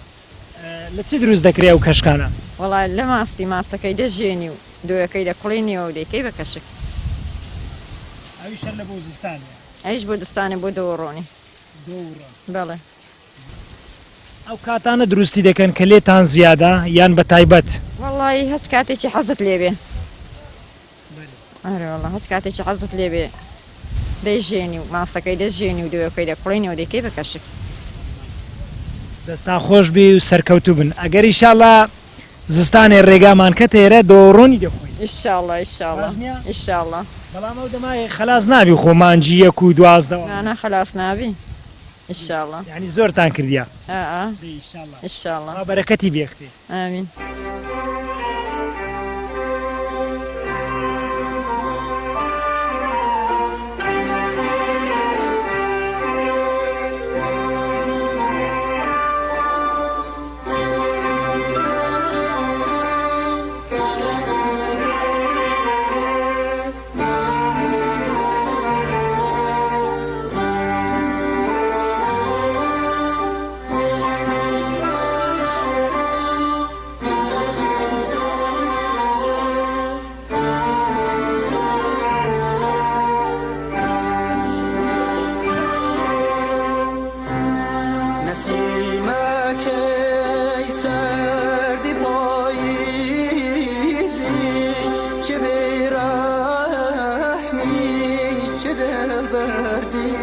لە چی دروست دەکرێ ئەو کەشکانە؟ وەڵا لە ماستی ماستەکەی دەژێنی و دۆیەکەی دەکوڵێنیەوە و دەیکەی بە کەشک. ئەویش هەر لە بۆ زستانێ؟ ئەویش بۆ زستانێ بۆ دۆ و ڕۆنی. دۆ و ڕۆن. بەڵێ. ئەو کاتانە دروستی دەکەن کە لێتان زیادە یان بە تایبەت؟ وەڵایی هەچ کاتێکی حەزت لێ بێ. ئەرێ وەڵا هەچ کاتێکی حەزت لێ بێ دەیژێنی و ماسەکەی دەژێنی و دۆیەکەی دەکوڵێنی و دەیکەی بە کەشک. دەستان خۆش بی و سەرکەوتوو بن ئەگەر ئیشاڵا زستانێ ڕێگامان کەتە ئێرە دۆ ڕۆنی دەخۆین. ئیشاڵا ئیشاڵا باش نیە؟ ئیشاڵا. بەڵام ئەو دەمای خەلاس نابی خۆ مانگی یەک و 12 وانە. نا نا خەلاس نابی ئیشاڵا. یانی زۆرتان کردیە. ئا ئا دەی ئیشاڵا. ئیشاڵا. خوا بەرەکەتی بێختێ. ئامین. نەسیمەکەی سەردی پاییزی چ بێرەحمی چ دڵبەردی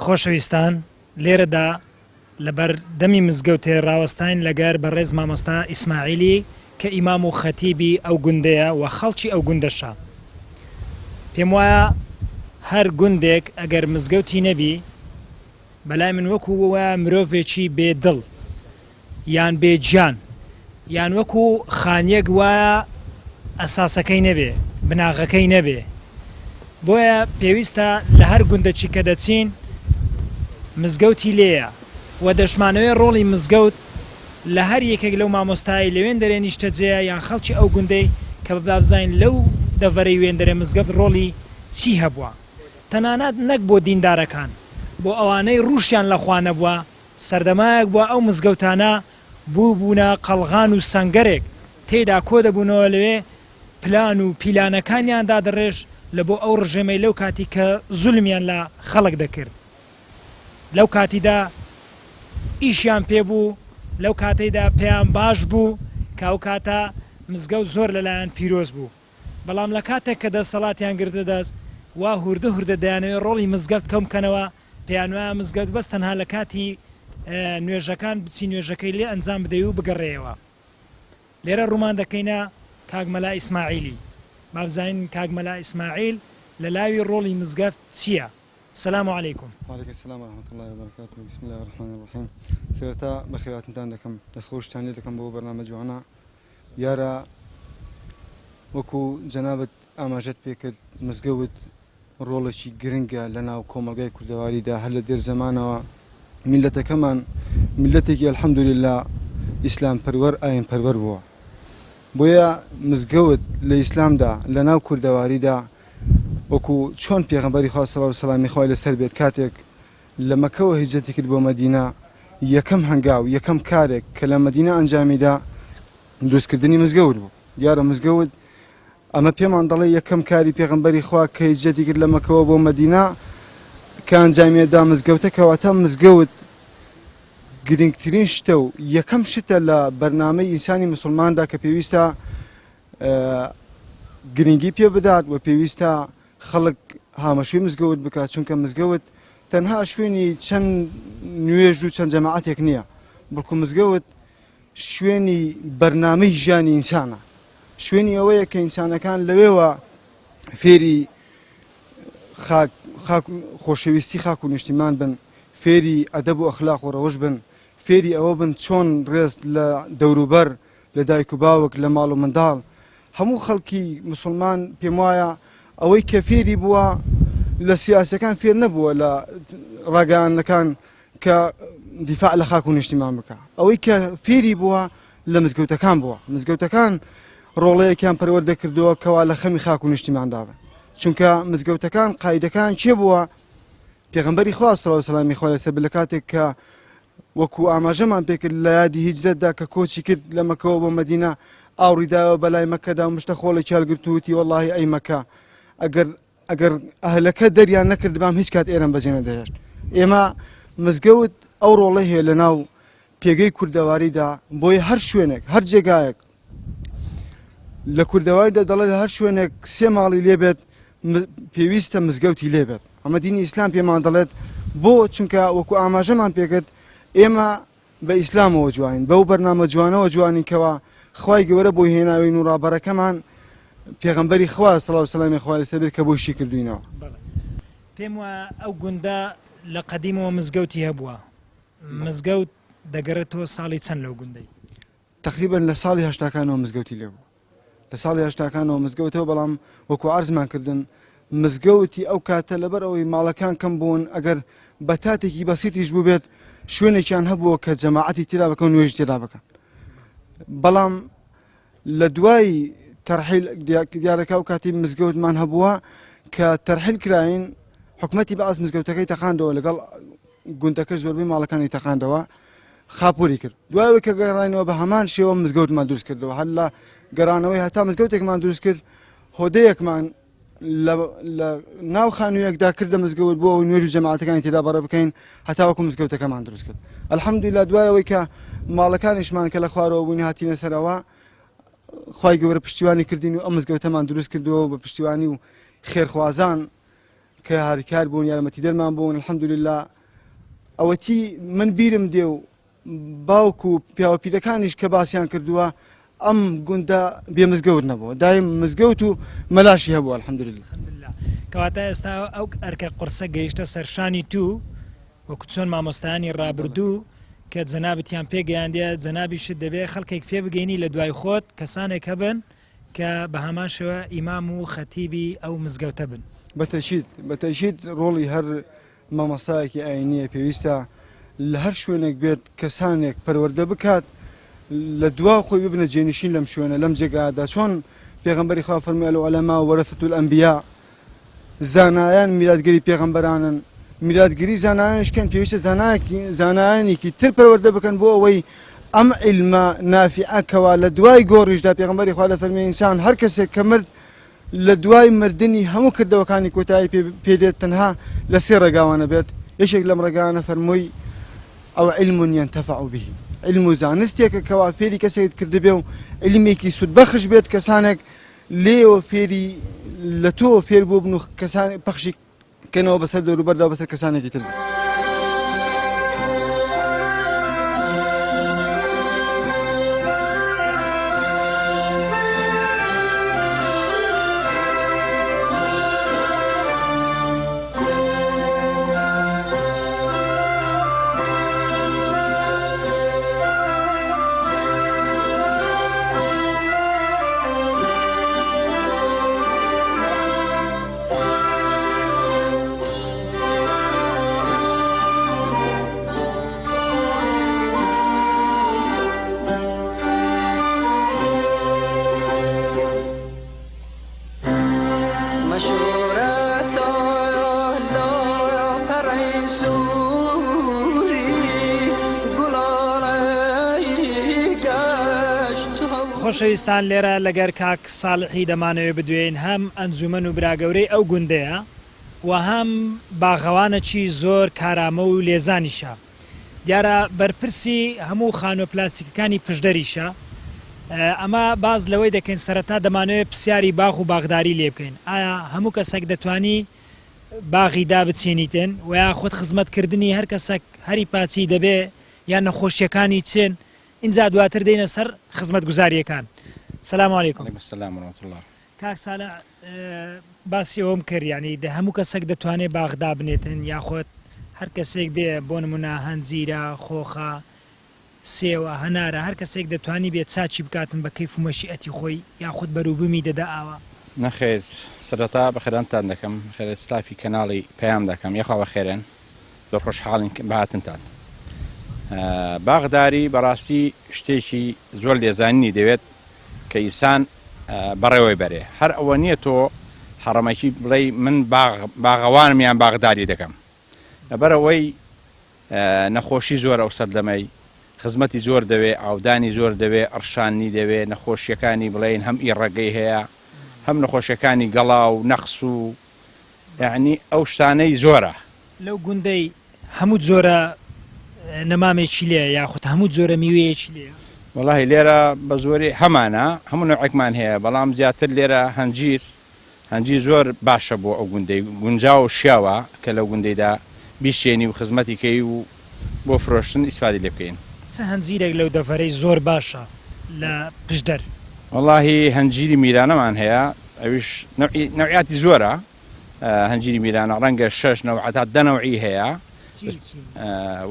خۆشەویستان لێرەدا لەبەر دەمی مزگەوتێ ڕاوەستاین لەگەر بەڕێز مامۆستا ئیسماعیلی کە ئیمام و خەتیبی ئەو گوندەیە و خەڵکی ئەو گوندەشە. پێم وایە هەر گوندێک ئەگەر مزگەوتی نەبی بەلای من وەکو وایە مرۆڤێکی بێ دڵ یان بێ گیان یان وەکو خانیەک وایە ئەساسەکەی نەبێ بناغەکەی نەبێ بۆیە پێویستە لە هەر گوندەکی کە دەچین مزگەوتی لێیە و دەشمانەوێ ڕۆڵی مزگەوت لە هەر یەکێک لەو مامۆستایەی لە وێندەرێ نیشتەجێیە یان خەڵکی ئەو گوندەی کە با بزانین لەو دەڤەرەی وێندەرێ مزگەفت ڕۆڵی چی هەبووە تەنانەت نەک بۆ دیندارەکان بۆ ئەوانەی ڕووشیان لە خوا نەبووە سەردەمایەک بووە ئەو مزگەوتانە بووبوونە قەڵغان و سەنگەرێک تێیدا کۆدەبوونەوە لەوێ پلان و پیلانەکانیان دادەڕێژت لە بۆ ئەو ڕژێمەی لەو کاتی کە زولمیان لە خەڵک دەکرد لەو کاتیدا ئیشیان پێ بوو لەو کاتەیدا پێیان باش بوو کە ئەو کاتە مزگەوت زۆر لەلایان پیرۆز بوو بەڵام لە کاتێک کە دەسەڵاتیان گرتە دەست وا هوردە هوردە دەیانەوێت ڕۆڵی مزگەفت کەم بکەنەوە پێیانوایە مزگەوت بەس تەنها لە کاتی نوێژەکان بچی نوێژەکەی لێ ئەنجام بدەی و بگەڕێیەوە. لێرە ڕوومان دەکەینە کاک مەلا ئیسماعیلی با بزانین کاک مەلا ئیسماعیل لە لاوی ڕۆڵی مزگەفت چییە؟ سلام علیکم. وعلیک السلام ورحمة اللە وبرکاته بسم اللە الرحمن الرحیم سەرەتا بەخێرهاتنتان دەکەم دەستخۆشتان لێ دەکەم بۆ بەرنامە جوانە دیارە وەکو جەنابت ئاماژەت پێکرد مزگەوت ڕۆڵێکی گرنگە لە ناو کۆمەڵگای کوردەواریدا هەر لە دێر زەمانەوە میللەتەکەمان میللەتێکی الحمدللە ئیسلام پەروەر ئاین پەروەر بووە بۆیە مزگەوت لە ئیسلامدا لە ناو کوردەواریدا. وەکو چۆن پێغەمبەری خوا سەڵات و سەلامی خوای لەسەر بێت کاتێک لە مەکەوە هیجرەتی کرد بۆ مەدینە یەکەم هەنگاو یەکەم کارێک کە لە مەدینە ئەنجامیدا دروستکردنی مزگەوت بوو دیارە مزگەوت ئەمە پێمان دەڵێ یەکەم کاری پێغەمبەری خوا کە هیجرەتی کرد لە مەکەوە بۆ مەدینە کە ئەنجامیدا مزگەوتە کەواتە مزگەوت گرنگترین شتە و یەکەم شتە لە بەرنامەی ئینسانی مسلماندا کە پێویستە گرنگی پێ بدات و پێویستە خەڵک هامەشوی مزگەوت بکات چونکە مزگەوت تەنها شوێنی چەند نوێژ و چەند جەماعەتێک نییە بەڵکو مزگەوت شوێنی بەرنامەی ژیانی ئینسانە شوێنی ئەوەیە کە ئینسانەکان لەوێوە فێری خاک خاک خۆشەویستی خاک و نیشتیمان بن فێری ئەدەب و ئەخلاق و ڕەوش بن فێری ئەوە بن چۆن ڕێز لە دەوروبەر لە دایک و باوک لە ماڵ و منداڵ هەموو خەڵکی مسلمان پێم وایە ئەوەی کە فێری بووە لە سیاسەکان فێر نەبووە لە ڕاگەیاندنەکان کە دیفاع لە خاک و نیشتیمان بکە ئەوەی کە فێری بووە لە مزگەوتەکان بووە مزگەوتەکان ڕۆڵەیەکیان پەروەردە کردووە کەوا لە خەمی خاک و نیشتیماندا بن چونکە مزگەوتەکان قایدەکان کێ بووە پێغەمبەری خوا صلی الله سلامی خوا لەسەر لە کاتێک کە وەکو ئاماژەمان پێکرد لە یادی هیجرەتدا کە کۆچی کرد لە مەکەوە بۆ مەدینە ئاوڕی داوە بەلای مەکەدا و مشتە خۆڵێکی هەڵگرت و وتی وەڵاهی ئەی مەکە ئەگەر ئەگەر ئەهلەکە دەریان نەکردبام هیچ کات ئێرەم بەجێ نەدەهێشت ئێمە مزگەوت ئەو ڕۆڵەی هەیە لە ناو پێگەی کوردەواریدا بۆیە هەر شوێنێک هەر جێگایەک لە کوردەواریدا دەڵێت هەر شوێنێک سێ ماڵی لێبێت پێویستە مزگەوتی لێبێت ئەمە دینی ئیسلام پێمان دەڵێت بۆ چونکە وەکو ئاماژەمان پێکرد ئێمە بە ئیسلامەوە جوانین بەو بەرنامە جوانەوە جوانین کەوا خوای گەورە بۆی هێناوین و ڕابەرەکەمان پێغەمبەری خوا سڵاو سەلامی خوای لەسەر بێت کە بۆی شی کردوینەوە. بەڵێ پێم وایە ئەو گوندە لە قەدیمەوە مزگەوتی هەبووە مزگەوت دەگەڕێتەوە ساڵی چەند لەو گوندەی؟ تەقریبەن لە ساڵی هەشتاکانەوە مزگەوتی لێ بوو لە ساڵی هەشتاکانەوە مزگەوتەوە بەڵام وەکو عەرزمان کردن مزگەوتی ئەو کاتە لەبەر ئەوەی ماڵەکان کەم بوون ئەگەر بەتاتێکی بەسیتیش بووبێت شوێنێکیان هەبووە کە جەماعەتی تێدا بکەن و نوێژی تێدا بکەن بەڵام لە دوای تەرحیل دیارەکە و کاتی مزگەوتمان هەبووە کە تەرحیل کراین حکومەتی بەعس مزگەوتەکەی تەقاندەوە لەگەڵ گوندەکە زۆربەی ماڵەکانی تەقاندەوە خاپوری کرد دوای ئەوەی کە گەڕاینەوە بە هەمان شێوە مزگەوتمان دروست کردەوە هەر لە گەڕانەوەی هەتا مزگەوتێکمان دروست کرد هۆدەیەکمان لە ناو خانوویەکدا کردە مزگەوت بۆ ئەوەی نوێژ و جەماعەتەکانی تێدا بەڕێ بکەین هەتاوەکو مزگەوتەکەمان دروست کرد الحەمدللە دوای ئەوەی کە ماڵەکانیشمان کە لە خوارەوە بووین هاتینە سەرەوە خوای گەورە پشتیوانی کردین و ئەم مزگەوتەمان دروست کردەوە بە پشتیوانی و خێرخوازان کە هاریکار بوون یارمەتیدەرمان بوون الحمدللە ئەوەتی من بیرم دێ و باوک و پیاوە پیرەکانیش کە باسیان کردووە ئەم گوندە بێ مزگەوت نەبووە دایم مزگەوت و مەلاشی هەبووە الحمدللە. کەواتە ئێستا ئەو ئەرکە قورسە گەیشتە سەرشانی تو وەکو چۆن مامۆستایانی ڕابردوو کە جەنابتیان پێگەیاندیە جەنابیشت دەبێ خەڵکێک پێ بگەینی لە دوای خۆت کەسانێک هەبن کە بە هەمان شێوە ئیمام و خەتیبی ئەو مزگەوتە بن. بە تەئکید بە تەئکید ڕۆڵی هەر مامۆستایەکی ئاینییە پێویستە لە هەر شوێنێک بێت کەسانێک پەروەردە بکات لە دوا خۆی ببنە جێنشین لەم شوێنە لەم جێگایەدا چۆن پێغەمبەری خوا فەرمووی العلماء ورثة الانبیاء زانایان میراتگری پێغەمبەرانن میراتگری زانایانیش کەن پێویستە زانایانێکی تر پەروەردە بکەن بۆ ئەوەی ئەم عیلمە نافیعە کەوا لە دوای گۆڕیشدا پێغەمبەری خوا دەفەرمێ ئینسان هەر کەسێک کە مرد لە دوای مردنی هەموو کردەوەکانی کۆتایی پێ دێت تەنها لە سێ ڕێگاوە نەبێت یەکێک لەم ڕێگانە فەرمووی ئەو علم ينتفع به علم و زانستێکە کەوا فێری کەسێک کردبێ و علمێکی سوودبەخش بێت کەسانێک لێیەوە فێری لە تۆ فێر بووبن و کەسان پەخشی کەنەوە بەسەر دەوروبەردا بەسەر کەسانێکی تردا. خۆشەویستان لێرە لەگەر کاک ساڵحی دەمانەوێ بدوێین هەم ئەنجومەن و براگەورەی ئەو گوندەیە و هەم باغەوانەکی زۆر کارامە و لێزانیشە دیارە بەرپرسی هەموو خانوە پلاستیکەکانی پشدەریشە ئەمە باس لەوەی دەکەین سەرەتا دەمانەوێت پرسیاری باغ و باغداری لێ بکەین ئایا هەموو کەسێک دەتوانی باغی دابچێنیتن و یاخود خزمەتکردنی هەر کەسێک هەری پاچی دەبێ یان نەخۆشیەکانی چێن ئینجا دواتر دێینە سەر خزمەتگوزارییەکان. سلام علیکم. علیکم السلام و رحمة اللە. کاک سالع باسی ئەوەم کرد یعنی دە هەموو کەسێک دەتوانێت باغ دابنێتن یاخود هەر کەسێک بێ بۆ نمونە هەنجیرە خۆخە سێوە هەنارە هەر کەسێک دەتوانی بێت چاچی بکاتن بە کەیف و مەشیئەتی خۆی یاخود بەروبومی دەدا ئاوا. نەخێر سەرەتا بەخێرانتان دەکەم خێرە ستافی کەناڵی پەیام دەکەم یاخوا بەخێرێن. زۆر خۆشحاڵین بە هاتنتان. باخداری بەڕاستی شتێکی زۆر لێزانینی دەوێت کە ئینسان بەڕێوەی بەرێ هەر ئەوە نییە تۆ حەڕەمەکی بڵێ من باغەوانم یان باغداری دەکەم لەبەرەوەی نەخۆشی زۆر ئەو سەردەمەی خزمەتی زۆر دەوێ ئاودانی زۆر دەوێ ئەڕشاننی دەوێ نەخۆشیەکانی بڵێن هەم ئیڕەگەی هەیە هەم نەخۆشیەکانی گەڵا و نەقس و یەعنی ئەو شتانەی زۆرە. لەو گوندەی هەموو جۆرە نەمامێکی لێیە یاخود هەموو جۆرە میوەیەکی لێیە؟ وەڵاهی لێرە بە زۆری هەمانە هەموو نەوعێکمان هەیە بەڵام زیاتر لێرە هەنجیر هەنجیر زۆر باشە بۆ ئەو گوندەی گونجاو و شیاوە کە لەو گوندەیدا بیچێنی و خزمەتی کەی و بۆ فرۆشتن ئیسفادەی لێ بکەین. چ هەنجیرێک لەو دەڤەرەی زۆر باشە لە پشدەر؟ وەڵاهی هەنجیری میرانەمان هەیە ئەویش نەوعی نەوعیاتی زۆرە هەنجیری میرانە ڕەنگە شەش نەوع هەتا دە نەوعی هەیە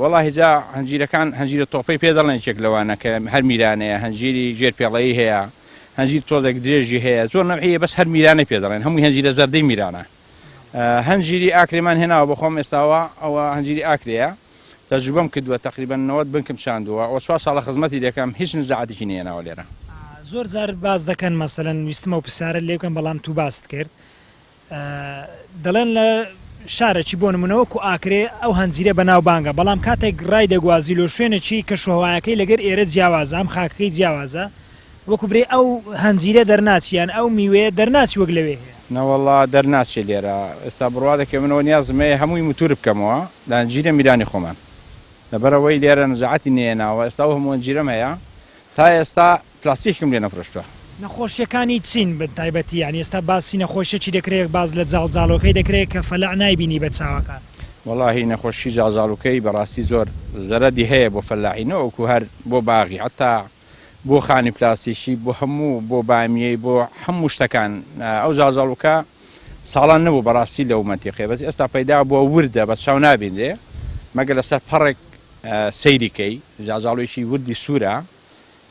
وەڵاهی جا هەنجیرەکان هەنجیرە تۆپەی پێ دەڵێن یەکێک لەوانە کە هەر میرانەیە هەنجیری ژێر پێڵەیی هەیە هەنجیر تۆزێک درێژی هەیە زۆر نەوعی هەیە بەس هەر میرانەی پێ دەڵێن هەمووی هەنجیرە زەردەی میرانە هەنجیری ئاکرێمان هێناوە بۆ خۆم ئێستاوە ئەوە هەنجیری ئاکرێیە تەجروبەم کردووە تەقریبەن 90 بنکم چاندووە ئەوە چوار ساڵە خزمەتی دەکەم هیچ نزاعەتێکی نەهێناوە لێرە. زۆر جار باس دەکەن مەسەلەن ویستم ئەو پرسیارەت لێ بکەم بەڵام تو باست کرد دەڵێن لە شارەکی بۆ نمونە وەکو ئاکرێ ئەو هەنجیرە بەناوبانگە بەڵام کاتێک ڕای دەگوازی لۆ شوێنێکی کەشوهەوایەکەی لەگەر ئێرە جیاوازە ئەم خاکەکەی جیاوازە وەکو برێ ئەو هەنجیرە دەرناچی یان ئەو میوەیە دەرناچی وەک لەوێ هەیە. نەوەڵا دەرناچێ لێرە ئێستا بڕوا دەکەی من ئەوە نیازم هەیە هەمووی موتور بکەمەوە لە هەنجیرە میرانی خۆمان لەبەرئەوەی لێرە نەزاعەتی نەیەناوە ئێستا ئەو هەموو هەنجیرەم هەیە تا ئێستا پلاستیکم لێ نەفرۆشتوە. نەخۆشیەکانی چین بە تایبەتی یانی ئێستا باسی نەخۆشیەکی دەکرێ باس لە جاڵجاڵۆکەی دەکرێ کە فەلاح نایبینی بە چاوەکان. وەڵاهی نەخۆشی جاڵجاڵوکەی بەڕاستی زۆر زەرەدی هەیە بۆ فەلاحی نەوەکو هەر بۆ باغی حەتا بۆ خانی پلاستیکی بۆ هەموو بۆ بامیەی بۆ هەموو شتەکان ئەو جاڵجاڵوکە ساڵان نەبوو بەڕاستی لەو مەنتیقەیە بەس ئێستا پەیدا بووە وردە بە چاو نابینرێ مەگەر لەسەر پەڕێک سەیری کەی جاڵجاڵویەکی وردی سوورە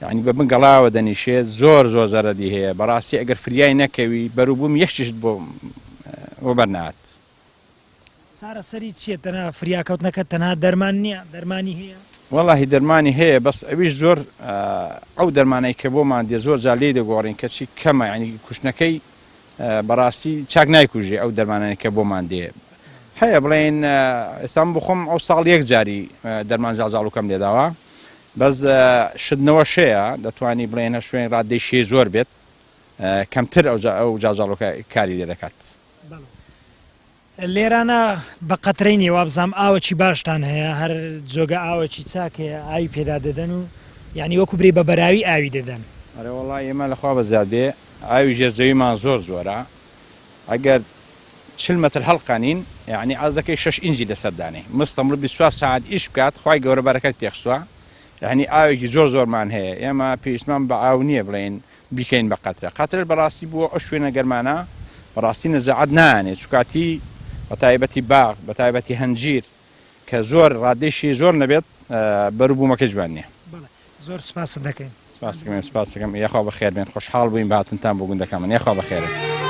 یعنی بە بن گەڵاوە دەنیشێت زۆر زۆر زەرەدی هەیە بەڕاستی ئەگەر فریای نەکەوی بەروبووم یەک شت بۆ وەبەر نات. چارەسەری چیە تەنها فریاکەوتنەکە تەنها دەرمان نیە دەرمانی هەیە؟ وەڵاهی دەرمانی هەیە بەس ئەویش زۆر ئەو دەرمانەی کە بۆمان دێ زۆر جار لێی دەگۆڕین کەچی کەمە یعنی کوشتنەکەی بەڕاستی چاک نایکوژێ ئەو دەرمانانەی کە بۆمان دێ هەیە بڵێن ئێستا من بخۆم ئەو ساڵ یەک جاری دەرمان زاڵزاڵوکەم لێداوە بەس شدنەوە شەیە دەتوانی بڵێن هەر شوێن ڕادەی شێ زۆر بێت کەمتر ئەو جاڵجاڵۆکە کاری لێ دەکات. لێرانە بە قەترەی نیە وابزانم ئاوەکی باشتان هەیە هەر جۆگە ئاوەکی چاک هەیە ئاوی پێدا دەدەن و یانی وەکو برێ بە بەراوی ئاوی دەدەن. ئەرێ وەڵا ئێمە لەخوا بەزیاد بێ ئاوی ژێر زەویمان زۆر زۆرە ئەگەر 40 مەتر هەڵقەنین یانی عەرزەکەی شەش ئینجی لەسەر دانێ مستەمڵ 24 سەعات ئیش بکات خوای گەورە بەرەکەتی تێخستوە یانی ئاوێکی زۆر زۆرمان هەیە ئێمە پێویستمان بە ئاو نییە بڵێین بیکەین بە قەترە قەترەش بەڕاستی بۆ ئەو شوێنە گەرمانە بەڕاستی نەزاعەت نایەنێ چوکاتی بەتایبەتی باغ بەتایبەتی هەنجیر کە زۆر ڕادەی شێی زۆر نەبێت بەروبوومەکەی جوان نییە. بەڵێ زۆر سپاست دەکەین. سپاست دەکەم سپاست دەکەم یاخوا بەخێر بێن خۆشحاڵ بووین بە هاتنتان بۆ گوندەکەمان یاخوا بەخێر بێن.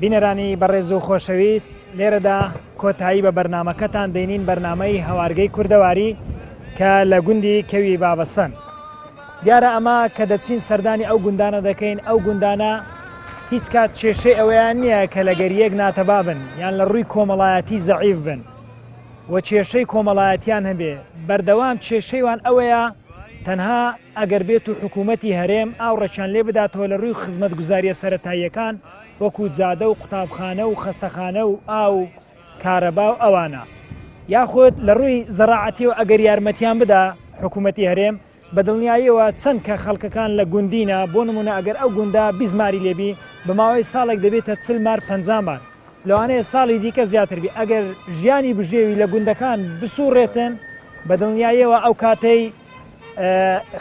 بینەرانی بەڕێز و خۆشەویست لێرەدا کۆتایی بە بەرنامەکەتان دێنین بەرنامەی هەوارگەی کوردەواری کە لە گوندی کەوی بابەسەن دیارە ئەمە کە دەچین سەردانی ئەو گوندانە دەکەین ئەو گوندانە هیچ کات کێشەی ئەوەیان نییە کە لەگەر یەک ناتەبا بن یان لە ڕووی کۆمەڵایەتی زەعیف بن و کێشەی کۆمەڵایەتیان هەبێ بەردەوام کێشەی وان ئەوەیە تەنها ئەگەر بێت و حکوومەتی هەرێم ئاوڕێکیان لێ بداتەوە لە ڕووی خزمەتگوزارییە سەرەتاییەکان وەکو جادە و قوتابخانە و خەستەخانە و ئاو و کارەبا و ئەوانە یاخود لە ڕووی زەڕاعەتیەوە ئەگەر یارمەتیان بدا حکوومەتی هەرێم بە دڵنیاییەوە چەند کە خەڵکەکان لە گوندینە بۆ نمونە ئەگەر ئەو گوندە 20 ماری لێبی بە ماوەی ساڵێک دەبێتە 40 مار 50 مار لەوانەیە ساڵی دیکە زیاتر بی ئەگەر ژیانی بژێوی لە گوندەکان بسوڕێتن بە دڵنیاییەوە ئەو کاتەی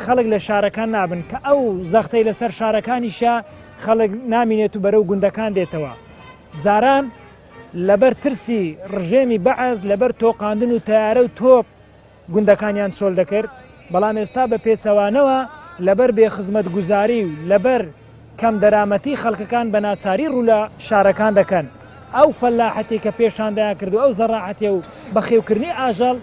خەڵک لە شارەکان نابن کە ئەو زەختەی لەسەر شارەکانیشە خەڵک نامینێت و بەرەو گوندەکان دێتەوە جاران لەبەر ترسی ڕژێمی بەعس لەبەر تۆقاندن و تەیارە و تۆپ گوندەکانیان چۆل دەکرد، بەڵام ئێستا بە پێچەوانەوە لەبەر بێ خزمەتگوزاری و لەبەر کەم دەرامەتی خەڵکەکان بە ناچاری ڕوو لە شارەکان دەکەن. ئەو فەلاحەتی کە پێشان دەیان کرد و ئەو زەڕاعەتێ و بەخێوکردنی ئاژەڵ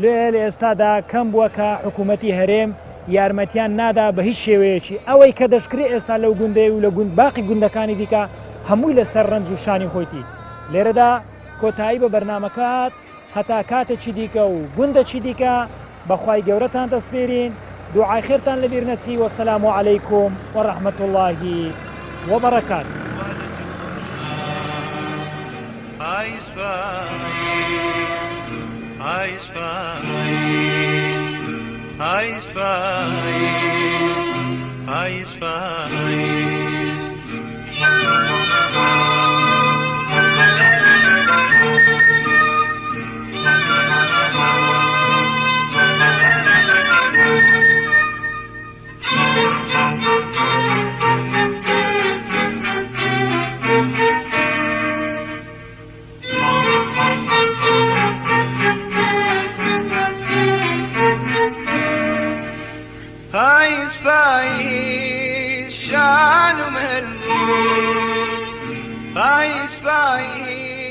لێ لە ئێستادا کەم بووە کە حکوومەتی هەرێم یارمەتیان نادا بە هیچ شێوەیەکی. ئەوەی کە دەشکرێ ئێستا لەو گوندەی و لە گوند باقی گوندەکانی دیکە هەمووی لەسەر ڕەنج و شانی خۆیتی. لێرەدا کۆتایی بە بەرنامەکە هات. هەتا کاتێکی دیکە و گوندەکی دیکە بە خوای گەورەتان دەسپێرین دوعای خێرتان لەبیر نەچی وەسەلام علیکم ورحمة اللە وبرکاته. پاییز پاییز شان و مل بوو پاییز پاییز.